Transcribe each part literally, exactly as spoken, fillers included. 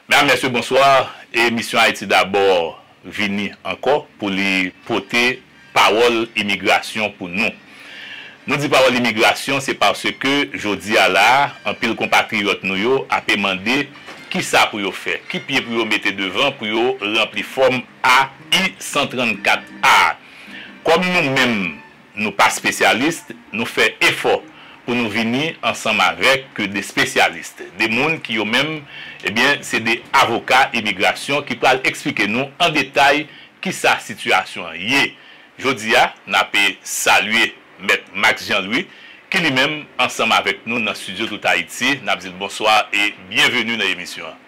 Medam, mesye, bonswa. Emisyon Ayiti Dabò vini ankò pou li pote pawòl imigrasyon pou nou. Nou di pawòl imigrasyon, se paske jodi a la a, anpil konpatriyòt nou yo ape mande kisa pou yo fè, ki pye pou yo mete devan pou yo ranpli fòm A I san trannkat A. Kòm nou menm, nou pa espesyalis, nou fè efò pou nou vini ansanm avèk de espesyalis, de moun ki yo menm, ebyen, se de avoka imigrasyon ki pral eksplike nou an detay kisa sitiyasyon an ye. Jodi a, n ape salye Mèt Max Jean Louis, ki li menm ansanm avèk nou nan estidyo Tout Ayiti. N ap di l bonswa e byenveni nan emisyon an.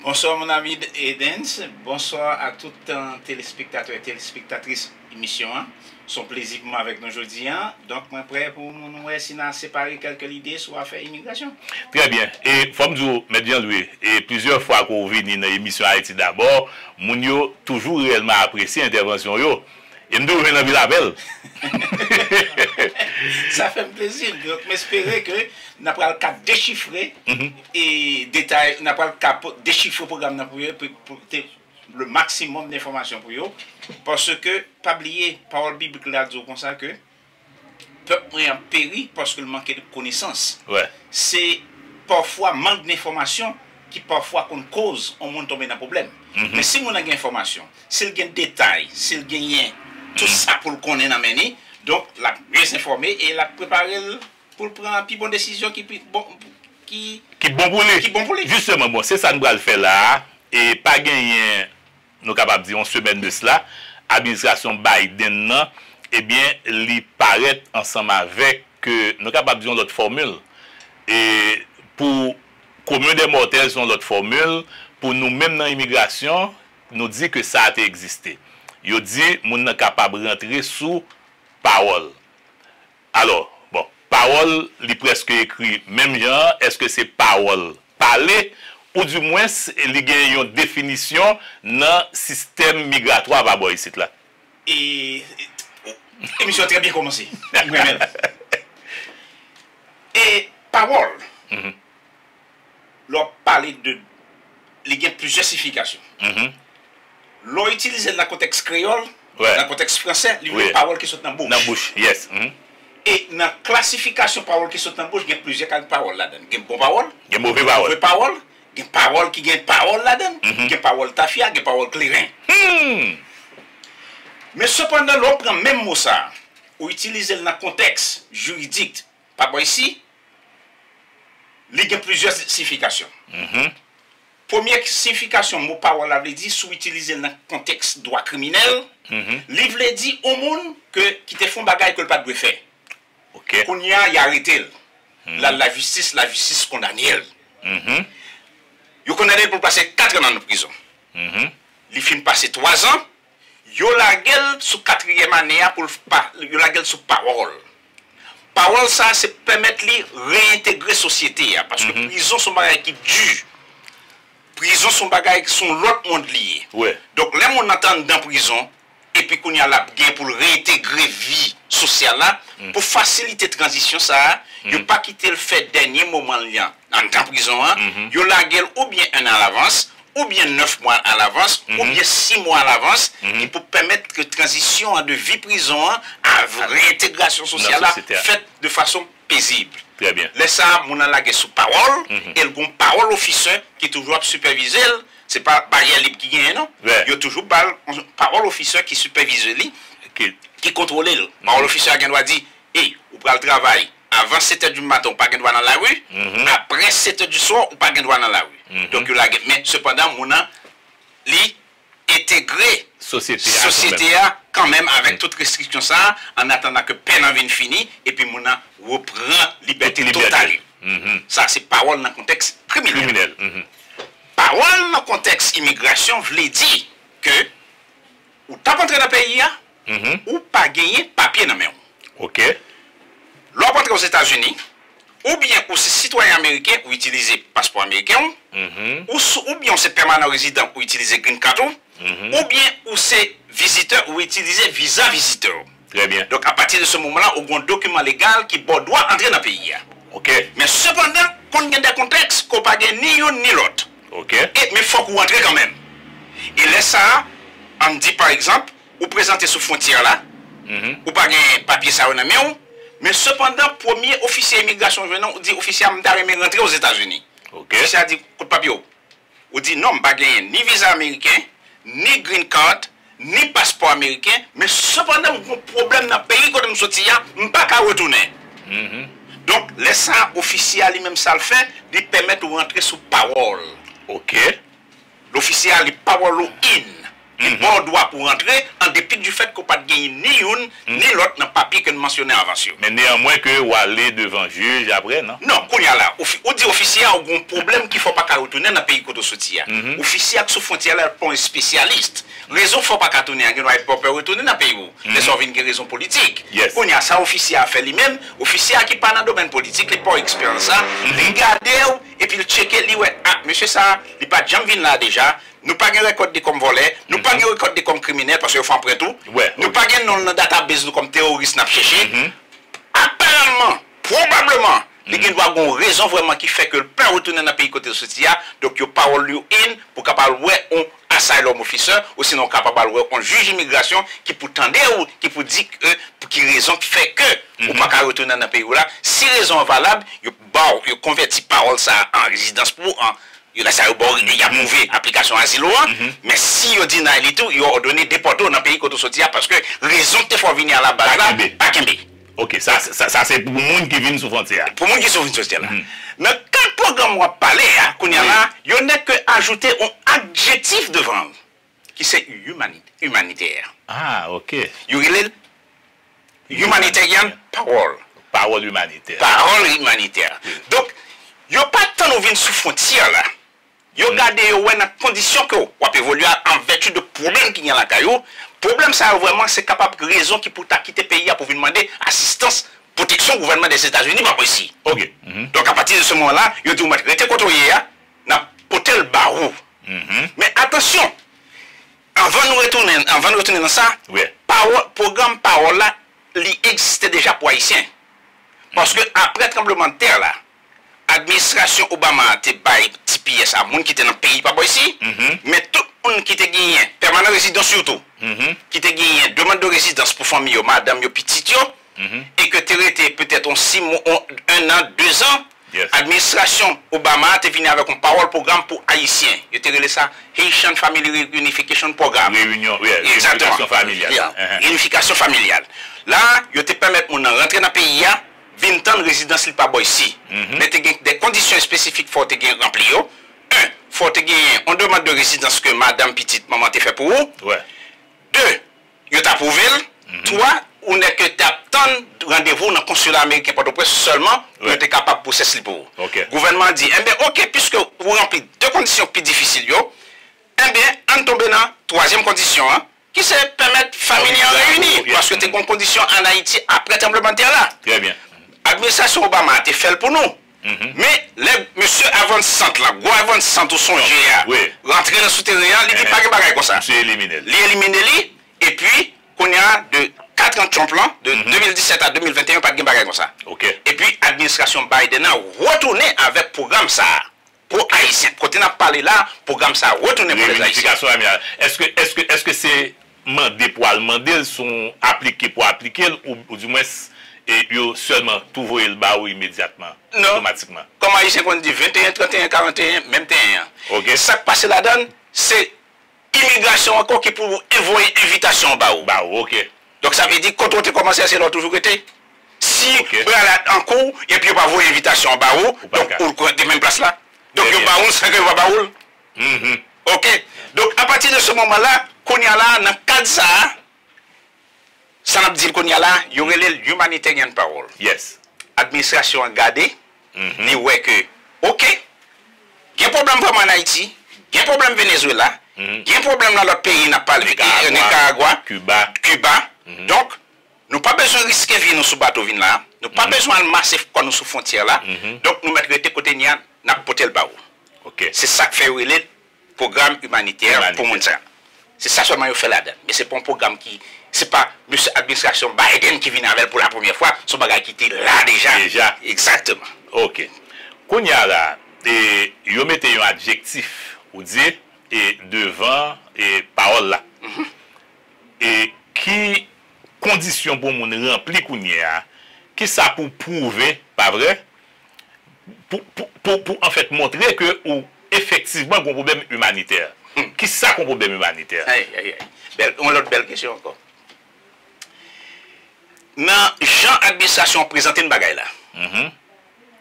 Bonsoir mon ami Edens, bonsoir à tout euh, téléspectateur et téléspectatrice émission. Hein. C'est un plaisir pour moi avec nous aujourd'hui. Hein. Donc, moi, prêt pour nous, nous, si nous séparer quelques idées sur l'affaire immigration. Trè byen. E fò m di w, Mèt Jean Louis, e plizyè fwa ke w vini nan emisyon Ayiti Dabò, moun yo toujou reyèlman apresye entèvansyon w yo. E m toujou jwenn anvi lapèl. Sa fè m plezi. Donk, m espere ke n ap pral ka dechifre e detay, n ap pral ka po- dechifre pwogram nan pou yo, pou, pou te, le maximum d'informations pou yo. Paske, pa bliye, pawòl biblik la di w konsa ke pèp mwen an peri paske l manke de konesans. Wè. Se pafwa mank de enfòmasyon ki pafwa konn koz yon moun tonbe nan pwoblèm. Men si moun nan gen enfòmasyon, si l gen detay, si l genyen tout sa pou l konnen nan men li, donk l ap mye enfòme e l ap prepare l pou l pran pi bon desizyon ki pi bon, ki Ki bon pou li. Ki bon pou li. Jisteman, bon, se sa n pral fè la a. E pa genyen, nou kapab di, yon semèn de sila, administrasyon Biden nan, ebyen, li parèt ansanm avèk, e, nou kapab di, yon lòt fòmil. E pou komen dè mòtèl, se yon lòt fòmil. Pou nou menm nan imigrasyon, nou di ke sa a te egziste. Yo di moun nan kapab rantre sou pawòl. Alò, bon, pawòl, li prèske ekri menm jan an, èske se pawòl pale, oudimwens, li gen yon definisyon nan sistèm migratwa pa bò isit la? E, e, emisyon trè byen kòmanse. M renmen l. E pawòl, lè w ap pale de, li gen plizyè siyifikasyon. Lè w itilize l nan kontèks kreyòl, nan kontèks fransè, li vle pawòl ki sot nan bouch. Nan bouch, yes. E nan klasifikasyon pawòl ki sot nan bouch, gen plizyè kalite pawòl ladan l. Gen bon pawòl, gen move pawòl, gen pawòl ki gen pawòl ladan l, gen pawòl tafya, gen pawòl kleren. Men sepandan, lè w pran menm mo sa a, ou itilize l nan kontèks jiridik, pa bò isi, li gen plizyè siyifikasyon. Premye siyifikasyon mo pawòl la vle di, si w itilize l nan kontèks dwa kriminèl, li vle di yon moun ke, ki te fè yon bagay ke l pa t dwe fè. Kounye a, y arete l. L al lajistis, lajistis kondane l. Yo kondane l pou l pase kat an nan prizon. Li fin pase twazan, yo lage l sou katriyèm ane a pou l pa, yo lage l sou pawòl. Pawòl sa a se pèmèt li reyentegre sosyete a, paske prizon se yon bagay ki di. Prizon se yon bagay, se yon lòt mond li ye. Donk, lè moun nan te anndan prizon, epi kounye a l ap gen pou l reyentegre vi sosyal la, pou fasilite tranzisyon sa a, yo pa kite l fè dènye moman li an anndan prizon an, yo lage l oubyen en an alavans, oubyen nèf mwa alavans, oubyen sis mwa alavans, ki pou pèmèt ke tranzisyon an de vi prizon an a reyentegrasyon sosyal la fèt de fason pezib. Trè byen. Lè sa a, moun nan lage sou pawòl, e l gon pawòl ofisè ki toujou ap sipèvize l, se pa baryè lib ki genyen non. Yo toujou ba l yon pawòl ofisè ki sipèvize li, ki kontwole l. Pawòl ofisè a gen dwa di, ey, ou pral travay avan sèt è di maten, ou pa gen dwa nan lari, apre sèt è di swa, ou pa gen dwa nan lari. Donk, yo lage, men sepandan, moun nan, li entegre sosyete a kanmenm avèk tout restriksyon sa a, an atandan ke pèn an vin fini, epi moun nan repran libète total li. Sa se pawòl nan kontèks kriminèl. Pawòl nan kontèks imigrasyon vle di ke ou t ap antre nan peyi a, ou pa genyen papye nan men w. Lè w ap antre Ozetazini, oubyen ou se sitwayen ameriken, ou itilize paspò ameriken w, ou sou, oubyen ou se pèmanan rezidan, ou itilize green card ou, oubyen ou se vizitè, ou itilize viza vizitè w. Trè byen. Donk, apati de se moman la, ou gen yon dokiman legal ki ba w dwa antre nan peyi a. Men sepandan, konn gen de kontèks ke w pa gen ni youn ni lòt. Ok. E, men fòk ou rantre kanmenm. E lè sa a, ann di pa egzanp, ou prezante sou fwontyè la, ou pa gen papye sa yo nan men w, men sepandan, premye ofisye imigrasyon jwenn nan, ou di, "Ofisye a, m ta renmen rantre Ozetazini." Ok. Ofisye a di, "Kote papye w?" Ou di, "Non, m pa genyen ni viza ameriken, ni green card, ni paspò ameriken, men sepandan m gen yon pwoblèm nan peyi kote m soti a, m pa ka retounen." Donk, lè sa a, ofisye a li menm sa l fè, li pèmèt ou rantre sou pawòl. Ok. Ofisye a li pawòl ou in. Li ba w dwa pou rantre, an depi du fèt ke w pa t genyen ni youn, ni lòt nan papye ke n mansyone anvan yo. Men neyanmwen ke w ale devan jij apre, non? Non, kounye a la, ou fi- ou di ofisye a ou gen yon pwoblèm ki fè w pa ka retounen nan peyi kote w soti a. Ofisye a k sou fwontyè la pa yon espesyalis. Rezon fè w pa ka tounen an, gen dwa pa w pè retounen nan peyi w. Lè sa w vin gen rezon politik. Yes. Kounye a sa ofisye a fè li menm, ofisye a ki pa nan domèn politik, li pa yon eksperyans sa, li gade w, epi l tcheke, li wè, ah, mesye sa, li pa t janm vin la deja, nou pa gen rekòd li kòm vòlè, nou pa gen rekòd li kòm kriminèl, paske yo fè anprent tou, nou pa gen non l nan database nou kòm teworis n ap chèche. Aparamman, pwobableman, li gen dwa gen yon rezon vrèman ki fè ke l pa retounen nan peyi kote l soti a, donk yo pawòl li in pou kapab wè yon asylum officer, osinon kapab al wè yon jij imigrasyon ki pou tande w, ki pou di ke, pou ki rezon ki fè ke ou pa ka retounen nan peyi w la. Si rezon an valab, yo ba w, yo konvèti pawòl sa a an rezidans pou ou, an, yo lè sa yo ba w, y apwouve aplikasyon azil ou an, men si yo deny li tou, yo òdone depòte w nan peyi kote w soti a, paske rezon ki te fè w vini a la baz la, pa kenbe. Ok, sa, sa, sa se pou moun ki vin sou fwontyè a. Pou moun ki sou fwontyè la. Nan kad pwogram w ap pale a, kounye a la, yo nèk ke ajoute yon adjektif devan l, ki se imanite, imanitè. Ah, ok. Yo rele l humanitarian parole. Pawòl imanitè. Pawòl imanitè. Donk, yo pa t tann ou vin sou fwontyè la. Yo gade, yo wè nan kondisyon ke w ap evolye a, an vèti de pwoblèm ki gen lakay ou. Pwoblèm sa yo vrèman se kapab rezon ki pou ta kite peyi a pou vin mande asistans, pwoteksyon gouvènman Dèzetazini pa pran isi. Ok. Donk, apati de se moman la, yo di w mèt rete kote w ye a, n ap pote l ba ou. Men atansyon, anvan nou retounen, anvan nou retounen nan sa, pawòl, pwogram pawòl la, li egziste deja pou Ayisyen. Paske apre tranblemanntè la, administrasyon Obama a te bay T P S a moun ki te nan peyi pa bò isi, men tout moun ki te genyen pèmanan rezidans yo tou, ki te genyen demann de rezidans pou fanmi yo, madanm yo, pitit yo, e ke te rete petèt yon sis mwa, yon, en an, dezan, administrasyon Obama a te vini avèk yon pawòl pwogram pou Ayisyen. Yo te rele sa Haitian Family Reunification Program. Reyinyon, wi, reyinifikasyon familyal. Reyinifikasyon familyal. La, yo te pèmèt moun nan rantre nan peyi a, vin tann rezidans li pa bò isi. Men te gen de kondisyon espesifik fò w te gen ranpli yo. En, fò w te genyen yon demann de rezidans ke madanm, pitit, manman te fè pou ou. De, yo t apwouve l. Twa, ou nèk te ap tann randevou nan konsila ameriken Pòtoprens sèlman pou yo te kapab pwosès li pou ou. Gouvènman an di, enben, oke, piske ou ranpli de kondisyon pi difisil yo, enben, ann tonbe nan twazyèm kondisyon an, ki se pèmèt fanmi li an reyini, paske te gen yon kondisyon ann Ayiti apre tranblemanntè la. Administrasyon Obama a te fè l pou nou. Men, lè mesye Avant Sant lan, gwo Avant Sant ou sonje a, rantre nan souteren an, li di pa gen bagay konsa. Li elimine li. Epi, kounye a, de kat an Trump lan, de de mil disèt a de mil venteyen, pa t gen bagay konsa. Epi, administrasyon Biden nan retounen avèk pwogram sa a pou Ayisyen. Kote n ap pale la, pwogram sa a retounen pou lèzayisyen. Reyinifikasyon familyal. Èske, èske, èske se mande pou al mande l, si w aplike pou aplike l, ou, oudimwens, e yo sèlman tou voye l ba ou imedyatman, otomatikman? Kòm Ayisyen konn di, venteyen, tranteyen, karanteyen, menm teyen an. Sa k pase ladan l, se imigrasyon ankò ki pou envoye envitasyon an ba ou. Ba ou, ok. Donk, sa vle di, kote w te kòmanse a, se la w toujou rete. Si bralad an kou, epi yo pa voye envitasyon an ba ou, donk ou rete menm plas la. Donk, yo ba ou l san ke yo pa ba ou l. Ok. Donk, apati de se moman la, kounye a la, nan kad sa a, sa n ap di l kounye a la, yo rele l humanitarian parole. Administrasyon an gade, li wè ke, ok, gen pwoblèm vrèman ann Ayiti, gen pwoblèm Venezuela, gen pwoblèm nan lòt peyi, n ap pale de Nikaragwa, Kiba. Donk, nou pa bezwen riske vi nou sou bato vin la. Nou pa bezwen al mase kò nou sou fwontyè la. Donk, nou mèt rete kote n ye a, n ap pote l ba ou. Se sa k fè yo rele l pwogram imanitè pou moun sa. Se sa sèlman yo fè ladan l. Men se pa yon pwogram ki, se pa mesye administrasyon Biden ki vin avè l pou la premyè fwa, se yon bagay ki te la deja. Egzakteman. Ok. Kounye a la, E yo mete yon adjektif, ou di, e devan e pawòl la. E ki kondisyon pou moun ranpli kounye a? Kisa pou pwouve, pa vre? Pou, pou, pou, pou anfèt montre ke ou efektivman gon pwoblèm imanitè. Kisa gon pwoblèm imanitè? Ay, ay, ay. Bèl, yon lòt bèl kesyon ankò. Nan jan administrasyon an prezante n bagay la,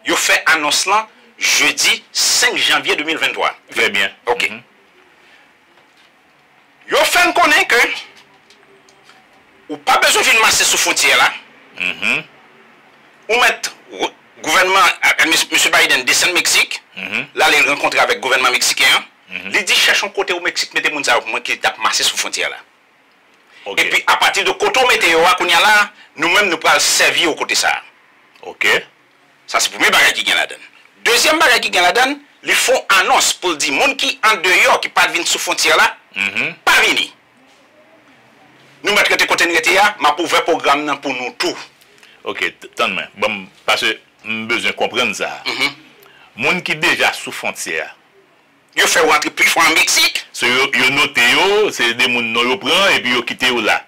yo fè anons lan jedi senk janvye de mil venntwa. Trè byen. Ok. Yo fè n konnen ke ou pa bezwen vin mase sou fwontyè la. Ou mèt, gouvènman, mesye Biden desann Meksik, l ale rankontre avèk gouvènman meksiken an. Li di, chèche yon kote ou Meksik mete moun sa yo pou mwen ki t ap mase sou fwontyè la. Epi apati de kote w mete yo a kounye a la, nou menm nou pral sèvi yo kote sa a. Ok. Sa se premye bagay ki gen ladan l. Dezyèm bagay ki gen ladan l, li fè yon anons pou l di moun ki andeyò ki pa t vin sou fwontyè la, pa vini. Nou mèt rete kote n rete a, m ap ouvè pwogram nan pou nou tou. Ok, tann mwen. Ban m, paske m bezwen konprann sa. Moun ki deja sou fwontyè a, yo fè yo antre pli fò an Meksik. So, yo, yo note yo, se de moun non yo pran, epi yo kite yo la.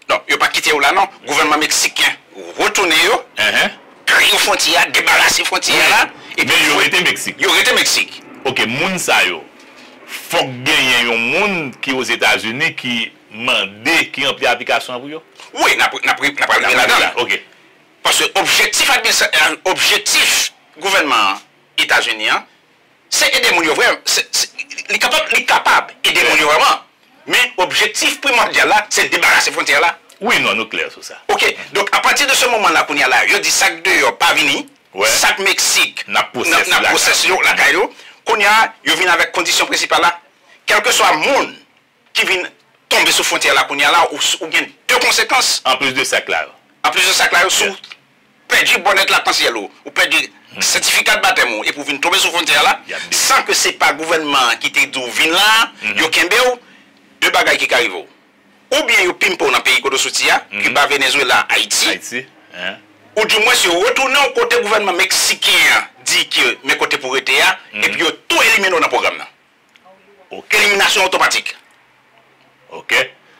Non, yo pa kite yo la, non. Gouvènman meksiken retounen yo, kare fwontyè a, debarase fwontyè a la, epi Men yo rete Meksik. Yo rete Meksik. Ok, moun sa yo, fòk genyen yon moun ki Ozetazini ki mande, ki ranpli aplikasyon an pou yo? Wi, n ap, n ap, n ap rive ladan l. Ok. Paske objektif administra-, eh, objektif gouvènman Etazini an, se ede moun yo vrè, se, se, li kapab, li kapab ede moun yo vrèman. Men objektif primòdyal la, se debarase fwontyè la. Wi, non, nou klè sou sa. Ok, donk apati de se moman la kounye a la, yo di sa k deyò pa vini, sa k Meksik, n ap pwosès yo lakay yo. Kounye a, yo vin avèk kondisyon prensipal la. Kèlkeswa moun ki vin tonbe sou fwontyè la kounye a la, ou, ou gen de konsekans. Anplis de sa k la yo. Anplis de sa k la yo, si w pèdi bònèt lakansyèl ou, ou pèdi sètifika de batèm ou, epi w vin tonbe sou fwontyè la, san ke se pa gouvènman an ki te di w vin la, yo kenbe w, de bagay ki ka rive w. Oubyen yo pimpe w nan peyi kote w soti a, Kiba, Venezwela, Ayiti. Ayiti, en. Oudimwens yo retounen w kote gouvènman meksiken an di ke men kote pou w rete a, epi yo tou elimine w nan pwogram nan. Ok. Eliminasyon otomatik. Ok.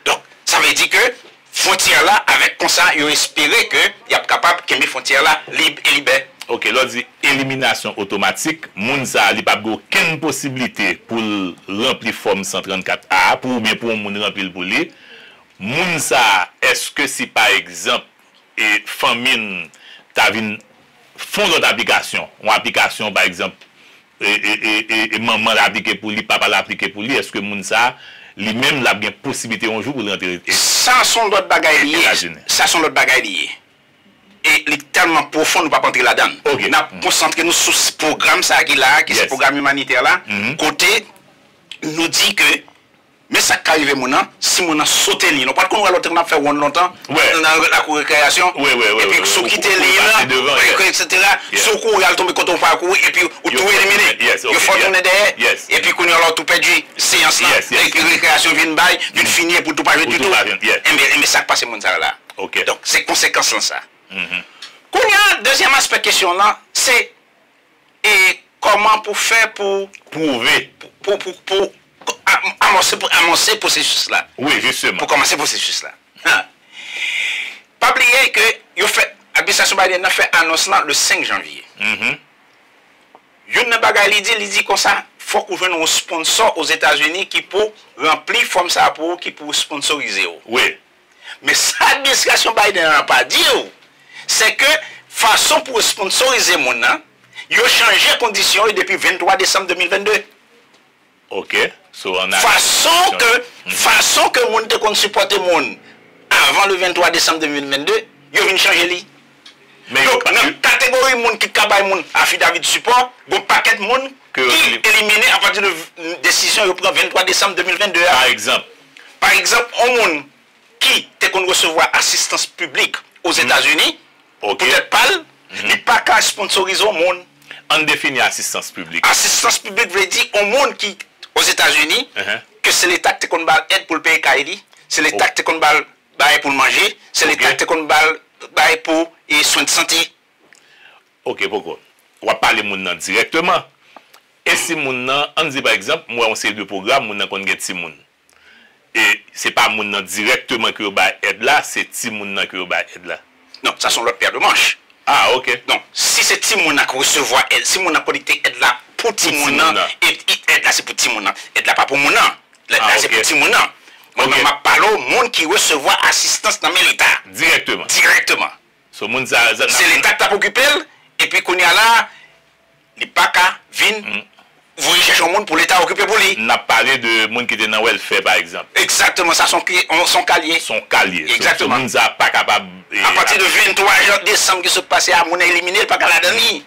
Donk, sa vle di ke fwontyè la, avèk konsa, yo espere ke y ap kapab kenbe fwontyè la lib e libè. Ok, lè w di eliminasyon otomatik, moun sa a, li p ap gen okenn posiblite pou l ranpli fòm san trannkat A pou, oubyen pou yon moun ranpli l pou li. Moun sa a, èske si pa egzanp, e fanmi n ta vin fè yon lòt aplikasyon, yon aplikasyon, pa egzanp, e, e, e, e, e manman l aplike pou li, papa l aplike pou li, èske moun sa a, li menm, l ap gen posiblite yon jou pou l rantre Etazini? Sa se yon lòt bagay li ye. Sa se yon lòt bagay li ye. E li tèlman pwofon, nou p ap antre ladan l. Ok. N ap konsantre nou sou s-, pwogram sa a ki la a, ki se pwogram imanitè la, kote nou di ke Men sa k ka rive moun nan, si moun nan sote liy lan, ou pa t konn wè lòt tan n ap fè wonn lontan nan lakou rekreyasyon, epi si w kite liy lan, etsetera, si w kouri al tonbe kote w pa kouri, epi ou tou elimine, yo fè w tounen dèyè, epi kounye a la ou tou pèdi seyans lan, epi rekreyasyon vin bay, vin fini, epi ou tou pa jwe ditou. Enben, enben sa k pase moun sa yo la. Donk, se konsekans lan sa. Kounye a, dezyèm aspè kesyon w lan, se e kòman pou fè pou pwouve, pou, pou, pou, pou a-, amòse, amòse pwosesis la. Wi, jisteman. Pou kòmanse pwosesis la. Pa bliye ke yo fè, administrasyon Biden nan fè anons lan le senk janvye. Youn nan bagay li di, li di konsa, fòk ou jwenn yon sponsò Ozetazini ki pou ranpli fòm sa a pou ou, ki pou sponsorize w. Wi. Men sa administrasyon Biden an pa di w, se ke fason pou w sponsorize moun nan, yo chanje kondisyon yo depi venntwa desanm de mil vennde. Ok. So, an Fason ke, fason ke moun te konn sipòte moun avan le venntwa desanm de mil vennde, yo vin chanje li. Donk, nan kategori moun ki ka bay moun affidavit sipò, gon pakèt moun ki elimine apati de desizyon yo pran venntwa desanm de mil vennde a. Pa egzanp? Pa egzanp, yon moun ki te konn resevwa asistans piblik Ozetazini, poutèt pa l, li pa ka sponsorize yon moun. Ann defini asistans piblik. Asistans piblik vle di yon moun ki Ozetazini, ke se Leta ki te konn ba l èd pou l peye kay li, se Leta ki te konn ba l bagay pou l manje, se Leta ki te konn ba l bagay pou, e, swen de sante. Ok, poko. W ap pale moun nan dirèkteman. E si moun nan, ann di pa egzanp, m wè yon seri de pwogram, moun nan konn gen timoun. E se pa moun nan dirèkteman ke yo bay èd la, se timoun nan ke yo bay èd la. Non, sa se yon lòt pè de manch. Ah, ok. Non, si se timoun nan k resevwa èd, si moun nan kolekte èd la pou timoun nan, e, e èd la se pou timoun nan. Èd la pa pou moun nan. Èd la se pou timoun nan. Mwen menm m ap pale w moun ki resevwa asistans nan men Leta. Dirèkteman. Dirèkteman. So, moun sa, sa, se Leta k t ap okipe l, epi kounye a la, li pa ka vin voye chèche yon moun pou Leta okipe pou li. N ap pale de moun ki te nan wèlfè, pa egzanp. Egzakteman, sa se yon, se yon ka l ye. Se yon ka l ye. So, so, moun sa pa kapab, e, apati de vennntwa jan, desanm ki sot pase a, moun nan elimine, l pa ka ladan li.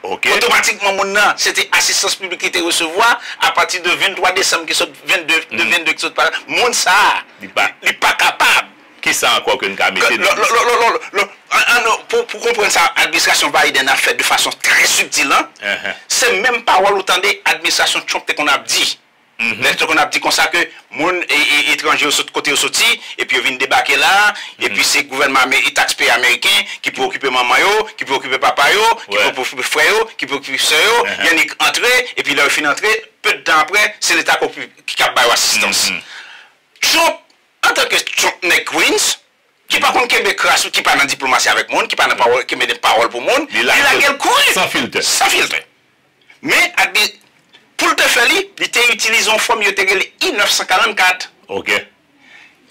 Ok. Otomatikman, moun nan, se te asistans piblik li te resevwa, apati de vennntwa desanm ki sot, vennde, de vennde ki sot pase, moun sa a, li pa, li pa kapab. Kisa ankò ke n ka mete nan lis? Lò, lò, lò, lò, lò, lò, an, an, non, pou, pou konprann sa administrasyon Biden ap fè de fason trè sibtil, an, se menm pawòl ou tande administrasyon Trump te konn ap di. Lè yo te konn ap di konsa ke moun, e, e, etranje yo sot kote yo soti, epi yo vin debake la, epi se gouvènman ame-, e takspeyè ameriken ki pou okipe manman yo, ki pou okipe papa yo, ki pou okipe frè yo, ki pou okipe sè yo, y annik antre, epi lè yo fin antre, pe de tan apre, se Leta k okipe, ki ap ba yo asistans. Trump, antanke Trump nèg Queens, ki pa konn kenbe kras, ki pa nan diplomasi avèk moun, ki pa nan pawòl, kenbe de pawòl pou moun, li lage l kouri. San filtè. San filtè. Men, admi-, pou l te fè li, li te itilize yon fòm yo te rele I nèf san karannkat. Ok.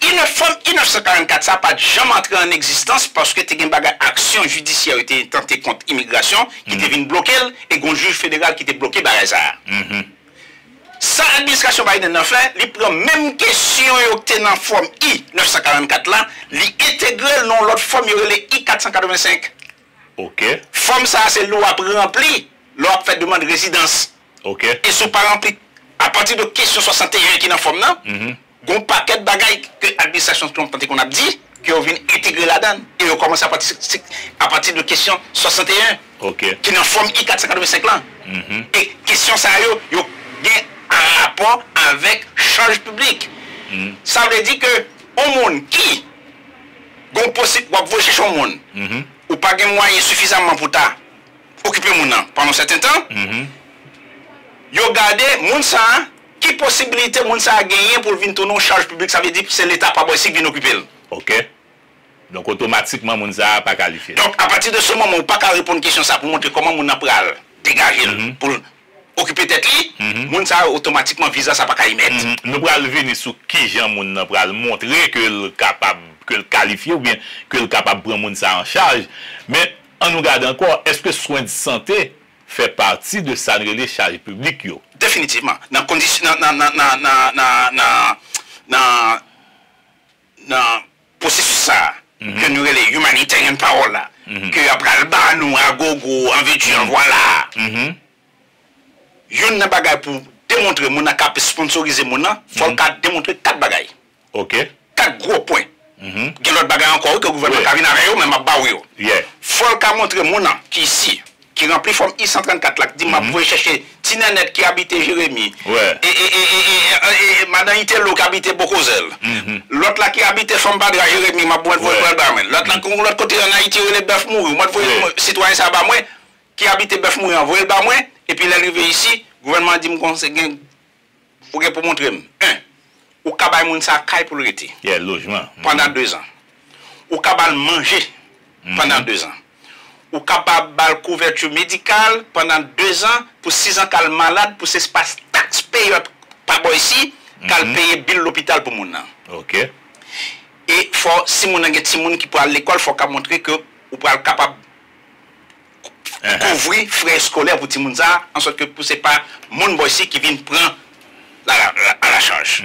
I nèf, fòm I nèf san karannkat sa pa t janm antre an egzistans paske te gen bagay aksyon jidisyè yo te tante kont imigrasyon ki te vin bloke l e gon jij federal ki te bloke bagay sa a. Sa administrasyon Biden nan fè, li pran menm kesyon yo ki te nan fòm I nèf san karannkat la, li entegre l nan yon lòt fòm yo rele I kat san katrevensenk. Ok. Fòm sa a se li w ap ranpli lè w ap fè demann rezidans. Ok. E si w pa ranpli, apati de kesyon swasanteyen ki nan fòm nan, gon pakèt bagay ke administrasyon Trump te konn ap di, ke yo vin entegre ladan l. E yo kòmanse apati, apati de kesyon swasanteyen, ok, ki nan fòm I kat san katrevensenk lan. E kesyon sa yo, yo gen rapò avèk chaj piblik. Sa vle di ke yon moun ki gon posib, w ap voye chèche yon moun, ou pa gen mwayen sifizamman pou ta okipe moun nan pandan yon sèten tan, yo gade moun sa a, ki posibilite moun sa a genyen pou l vin tounen yon chaj piblik, sa vle di se Leta pa bò isit vin okipe l. Ok. Donk, otomatikman, moun sa a pa kalifye. Donk, apati de se moman ou pa ka reponn kesyon sa pou montre kòman moun nan pral degaje l pou l okipe tèt li, moun sa a otomatikman viza sa pa ka emèt. Nou pral vini sou kijan moun nan pral montre ke l kapab, ke l kalifye oubyen ke l kapab pran moun sa a an chaj. Men, ann nou gade ankò, èske swen de sante fè pati de sa n rele chaj piblik yo? Definitivman. Nan kondisyon, nan, nan, nan pwosesis sa a, ke nou rele humanitarian parole la, ke y ap pral ba nou a gogo, an vèti, an vwala. Youn nan bagay pou demontre moun nan ka ap sponsorize moun nan, fò l ka demontre kat bagay. Ok. Kat gwo pwen. Gen lòt bagay ankò, wi, ke gouvènman ka vin avè yo, men m ap ba w yo. Fò l ka montre moun nan ki isi, ki ranpli fòm I san trannkat la, ki di, "M ap voye chèche ti Nènèt ki abite Jeremi. E, e, e, e, e, e, e, madan Itelo ki abite Bokozèl. Lòt la ki abite Fanm Padra Jeremi, m ap voye, voye, voye l ba mwen. Lòt la, gon lòt kote ann Ayiti, yo rele Bèf Mouri, m ap voye sitwayen sa a ba mwen, ki abite Bèf Mouri an, voye l ba mwen." Epi lè l rive isi, gouvènman an di m konsa, gen Ou gen pou montre m. En, ou ka bay moun sa a kay pou l rete. Yeah, lojman. Pandan dezan. Ou ka ba l manje pandan dezan. Ou ka ba, ba l kouvèti medikal pandan dezan pou sizan k al malad, pou se pa taxpayer pa bò isi k al peye bil lopital pou moun nan. Ok. E fò, si moun nan gen timoun ki pral lekòl, fò w ka montre ke ou pral kapab kouvri frè eskolè pou timoun sa a, ansòt ke pou se pa moun bò isi ki vin pran la, la, la, a la chaj.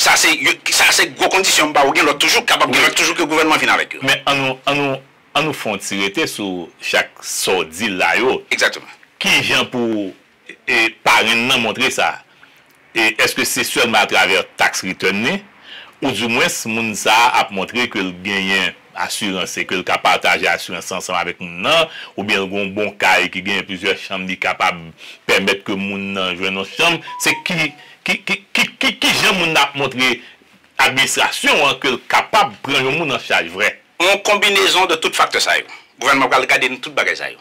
Sa se, sa se gwo kondisyon m ba ou, gen lòt toujou, kapab gen lòt toujou ke gouvènman vin avèk yo. Men ann nou, ann nou, ann nou fè yon ti rete sou chak sa w di la yo. Egzakteman. Kijan pou, e, parenn nan montre sa? E èske se sèlman atravè tax return li, oudimwens moun sa a ap montre ke l genyen asirans e ke l ka pataje asirans ansanm avèk moun nan, oubyen l gen yon bon kay ki genyen plizyè chanm, li kapab pèmèt ke moun nan jwenn yon chanm? Se ki, ki, ki, ki, ki, kijan moun nan ap montre administrasyon an ke l kapab pran yon moun an chaj vrè? Yon konbinezon de tout faktè sa yo. Gouvènman pral gade nan tout bagay sa yo.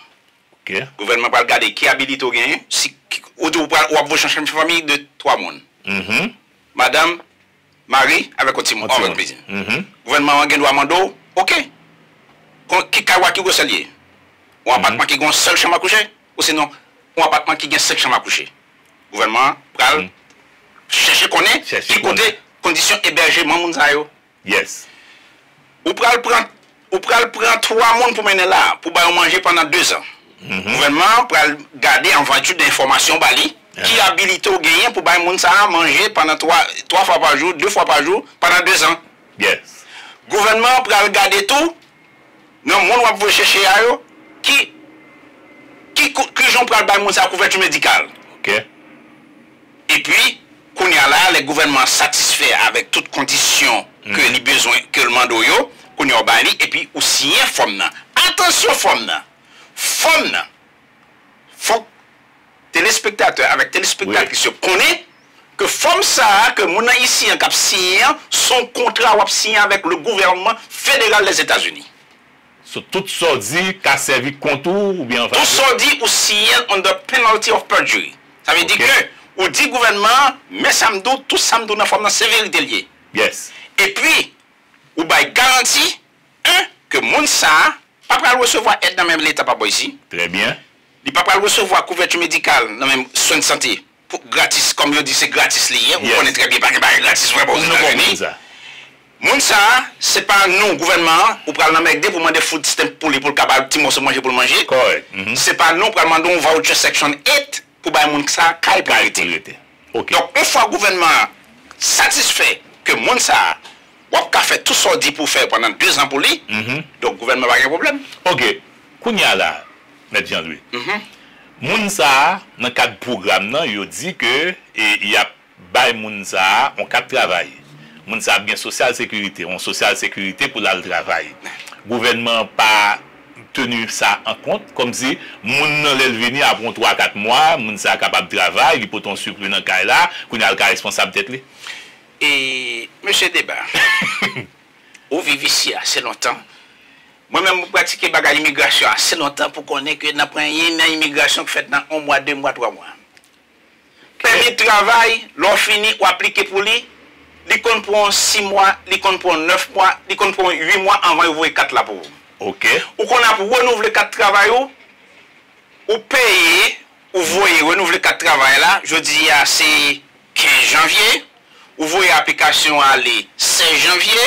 Gouvènman pral gade ki abilite w genyen. Si, ki- ou di ou pral, w ap voye chèche fanmi de twa moun. Madanm, mari, avèk yon timoun, yon timoun. Avèk plezi. Gouvènman an gen dwa mande w, oke, kon- ki kay w a ki gwosè l ye? Yon apatman ki gen yon sèl chanm a kouche? Ou sinon, yon apatman ki gen senk chanm a kouche? Gouvènman an pral chèche konnen ki kote kondisyon ebèjeman moun sa yo. Yes. Ou pral pran, ou pral pran twa moun pou mennen la, pou ba yo manje pandan dezan. Gouvènman an pral gade an vèti de enfòmasyon ba li, ki abilite w genyen pou bay moun sa a manje pandan twa, twa fwa pa jou, de fwa pa jou, pandan dezan. Yes. Gouvènman an pral gade tou, nan moun w ap voye chèche a yo, ki, ki, ki jan w pral bay moun sa a kouvèti medikal. Oke. Epi, kounye a la, lè gouvènman an satisfè avèk tout kondisyon ke li bezwen, ke l mande w yo, kounye a w bay li, epi ou siyen fòm nan. Atansyon fòm nan! Fòm nan! Fòk telespektatè avèk telespektatris yo konnen ke fòm sa a ke moun nan isi an k ap siyen an, se yon kontra w ap siyen avèk le gouvènman federal Lèzetazini. So, tout sa w di ka sèvi kont ou oubyen an favè w? Tout sa w di, ou siyen l under penalty of perjury. Sa vle di ke ou di gouvènman an, men sa m di w, tout sa m di w nan fòm nan, se verite l ye. Yes. Epi, ou bay garanti, en, ke moun sa a pa pral resevwa èd nan men Leta pa bò isi. Trè byen. Li pa pral resevwa kouvèti medikal nan men swen sante pou gratis, kòm yo di se gratis li ye. Ou konnen trè byen, pa gen bagay gratis vre bò Ozetazini. Moun sa a, se pa nou, gouvènman an, ou pral nan McD pou mande food stamp pou li, pou l ka ba l ti mòso manje pou l manje. Kòrèk. Se pa nou pral mande yon voucher Section eight pou bay moun sa a kay pou l rete. Donk, yon fwa gouvènman an satisfè ke moun sa a, w ap ka fè tout sa w di pou w fè pandan dezan pou li, donk gouvènman pa gen pwoblèm. Oke. Kounye a la, Mèt Jean Louis, moun sa a, nan kad pwogram nan, yo di ke e, y ap bay moun sa a yon kat travay. Moun sa a ap gen sosyal sekirite, yon sosyal sekirite pou l al travay. Gouvènman an pa teni sa an kont, kòmsi moun nan lè l vini apre yon twa kat mwa, moun sa a kapab travay, li pote yon sipli nan kay la, kounye a l ka responsab tèt li. E, mesye Deba, ou viv isi ase lontan. Mwen menm, mwen pratike bagay imigrasyon ase lontan pou konnen ke n ap anyen nan imigrasyon k fèt nan yon mwa, de mwa, twa mwa. Pèmi travay, lè w fini, w aplike pou li, li konn pran w sis mwa, li konn pran w nèf mwa, li konn pran w uit mwa anvan yo voye kat la pou ou. Oke. Ou konn ap renouvle kat travay ou, ou peye, ou voye renouvle kat travay la, jodi a se kenz janvye, ou voye aplikasyon ale sèz janvye,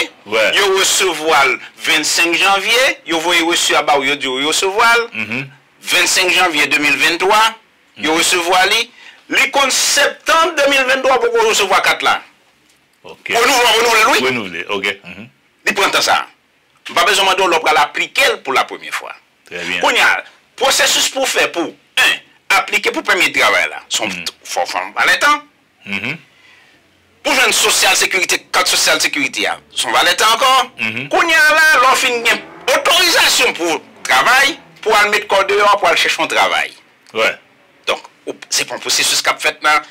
yo resevwa l vennsenk janvye, yo voye resi a ba ou, yo di w yo resevwa l vennsenk janvye de mil venntwa, yo resevwa li, li konn septanm de mil venntwa poko resevwa kat la. Oke. Renouvle, w ap renouvle l, wi. Renouvle, oke. Li pran tan sa a. M pa bezwen mande w lè w pral aplike l pou la premye fwa. Trè byen. Kounye a, pwosesis pou w fè pou, en, aplike pou pèmi travay la, se yon, fò, fò yon valè tan. Pou jwenn sosyal sekirite, kat sosyal sekirite a, se yon valè tan ankò. Kounye a la, lè w fin gen otorizasyon pou w travay, pou w al met kò w deyò, pou w al chèche yon travay. Donk, ou, se pa yon pwosesis k ap fèt nan,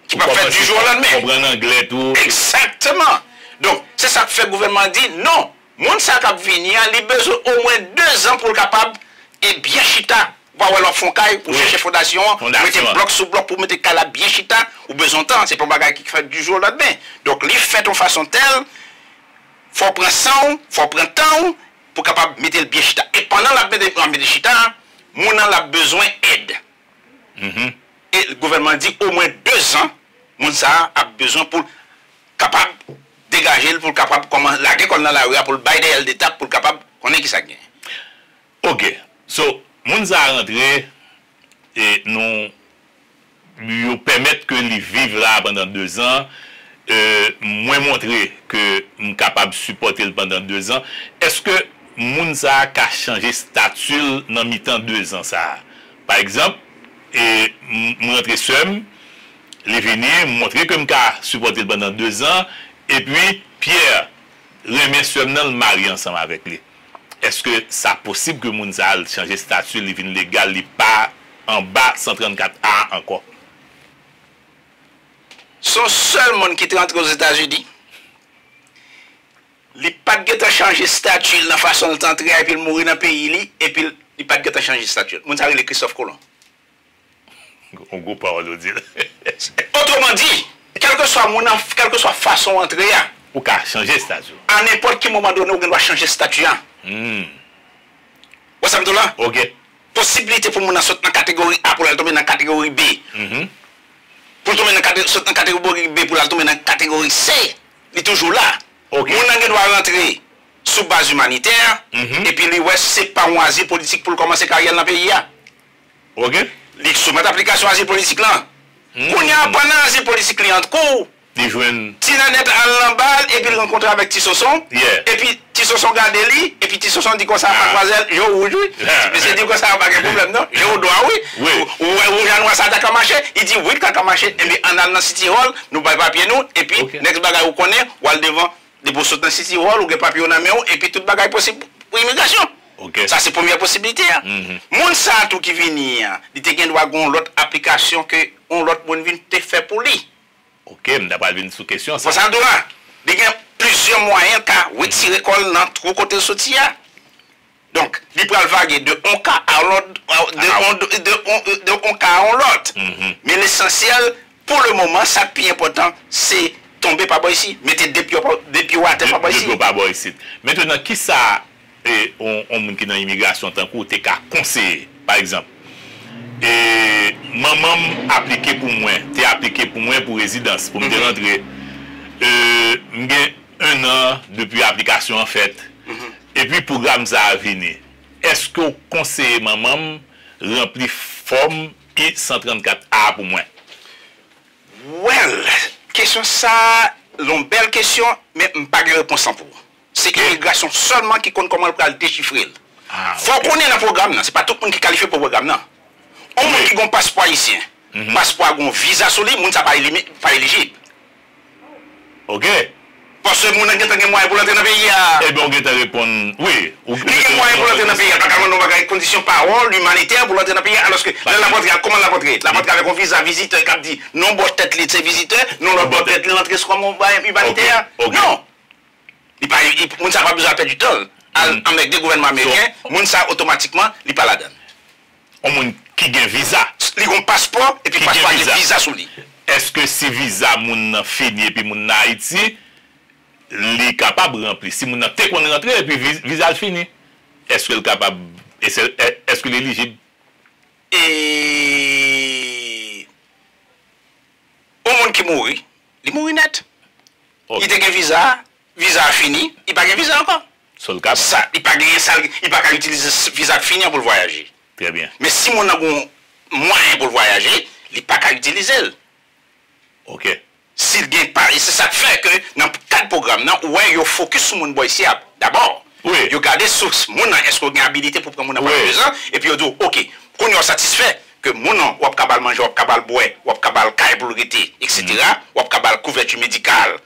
ki p ap fèt di jou o landmen. Konprann anglè tou. Egzakteman. Donk, se sa k fè gouvènman an di, non, moun sa k ap vini an, li bezwen omwen dezan pou l kapab e byen chita. Ou pa wè lè w ap fè yon kay, ou chèche fondasyon an, ou mete blòk sou blòk pou mete kay la byen chita, ou bezwen tan, se pa yon bagay ki fèt di jou o landmen. Donk, li fèt yon fason tèl, fò w pran san w, fò w pran tan w, pou kapab mete l byen chita. E pandan l ap mete, l ap mete chita a, moun nan l ap bezwen èd. E gouvènman an di omwen dezan, moun sa a ap bezwen pou l kapab degaje l, pou l kapab kòman lage kò l nan lari a, pou l bay dèyè l de tap, pou l kapab konnen kisa k genyen. Oke. So, moun sa a rantre, e nou, yo pèmèt ke li viv la a pandan dezan, e mwen montre ke m kapab sipòte l pandan dezan. Èske moun sa a ka chanje stati l nan mitan dezan sa a? Pa egzanp, e m, m rantre sè m, li vini, m montre ke m ka sipòte l pandan dezan, epi Pierre renmen sè m nan, l marye ansanm avèk li. Èske sa posib ke moun sa a l chanje stati, li vin legal, li pa anba san trannkat A ankò? Se yon sèl moun ki te antre Ozetazini. Li pa t gentan chanje stati l nan fason l t antre a, epi l mouri nan peyi li, epi l li pa t gentan chanje estati l. Moun sa rele Christophe Colomb. Yon gwo pawòl ou di la. Otremandi, kèlkeswa moun nan, kèlkeswa fason w antre a, ou ka chanje estati w. A nenpòt ki moman done, ou gen dwa chanje estati a. Hmm. Wè sa m di w la? Ok. Posibilite pou moun nan sot nan kategori A pou l al tonbe nan kategori B. Mhm. Pou l tonbe nan kate-, sot nan kategori B pou l al tonbe nan kategori C, li toujou la. Ok. Moun nan gen dwa rantre sou baz imanitè, mhm, epi li wè se pa yon azil politik pou l kòmanse karyè l nan peyi a. Ok. Li soumèt aplikasyon azil politik lan. Hmm. Kounye a, pandan azil politik li an kou, li jwenn ti nènèt al nan ba l, epi l rankontre avèk Ti Sonson. Yeah. Epi Ti Sonson gade li, epi Ti Sonson di konsa, ah, madmwazèl, je w wouj, wi. Ah. Misye di konsa, pa gen pwoblèm, non. Je w dwa, wi. Wi. Ou, ou wè wouj a nwa sa ta ka mache? Li di, wi, ta ka mache. Epi ann al nan City Hall, nou bay papye nou, epi, ok, next bagay ou konnen, w al devan, depi w sot nan City Hall, ou gen papye w nan men w, epi tout bagay posib pou imigrasyon. Ok. Sa se premyè posibilite a. Mhm. Moun sa a tou ki vini an, li te gen dwa gen yon lòt aplikasyon ke yon lòt moun vin te fè pou li. Ok, m ta pral vin sou kesyon sa. Konsa tou la, li gen plizyè mwayen l ka retire kò l nan twou kote l soti a. Donk, li pral vage de yon ka a yon lòt, de yon, de yon, de yon ka a yon lòt. Mhm. Men lesansyèl, pou le moman, sa k pi enpòtan, se tonbe pa bò isi, mete de pye w pa, de pye w atè pa bò isi. De pye w pa bò isit. Mentenan, kisa e, yon, yon moun ki nan imigrasyon tankou w te ka konseye? Pa egzanp, e, manman m aplike pou mwen, te aplike pou mwen pou rezidans, pou m te rantre. E, m gen en an depi aplikasyon an fèt. Mhm. Epi pwogram sa a vini. Èske w konseye manman m ranpli fòm I san trannkat A pou mwen? Well, kesyon sa a, yon bèl kesyon, men m pa gen repons lan pou ou. Se imigrasyon sèlman ki konn kòman l pral dechifre l. Ah, fò w konnen nan pwogram nan, se pa tout moun ki kalifye pou pwogram nan. Yon moun ki gen yon paspò ayisyen, paspò a gen yon viza sou li, moun sa pa elimi-, pa elijib. Ok. Paske moun nan gentan gen mwayen pou l antre nan peyi a. Ebyen, ou gentan reponn, wi. Li gen mwayen pou l antre nan peyi a. L pa ka mande yon bagay, kondisyon pawòl, imanitè pou l antre nan peyi a. Alòske, lè l ap antre a, kòman l ap antre? L ap antre avèk yon viza vizitè k ap di, non bò tèt li se vizitè, non lòt bò tèt li l antre sou kòman yon bagay imanitè a. Ok, ok. Non. Li pa, li, moun sa pa bezwen pèdi tan l. Al anmède gouvènman ameriken, moun sa otomatikman, li pa ladan l. Yon moun ki gen viza. Li gen yon paspò, epi paspò a gen viza sou li. Èske si viza moun nan fini epi moun nan Ayiti, li kapab ranpli? Si moun nan te konn rantre epi vi-, viza l fini, èske l kapab, èske, èske l elijib? E yon moun ki mouri, li mouri nèt. Ok. Li te gen viza, viza a fini, li pa gen viza ankò. So l kapab. Sa, li pa genyen sa, li pa ka itilize s-, viza k fini an pou l vwayaje. Trè byen. Men si moun nan gen mwayen pou l vwayaje, li pa ka itilize l. Ok. Si l gen pa, e se sa k fè ke nan kad pwogram nan, ou wè yo fokis sou moun bò isi a dabò. Wi. Yo gade sou moun nan, èske w gen abilite pou pran moun nan pa dezan, epi yo di w, ok, kounye a w satisfè ke moun nan, w ap ka ba l manje, w ap ka ba l bwè, w ap ka ba l kay pou l rete, etsetera, w ap ka ba l kouvèti medikal.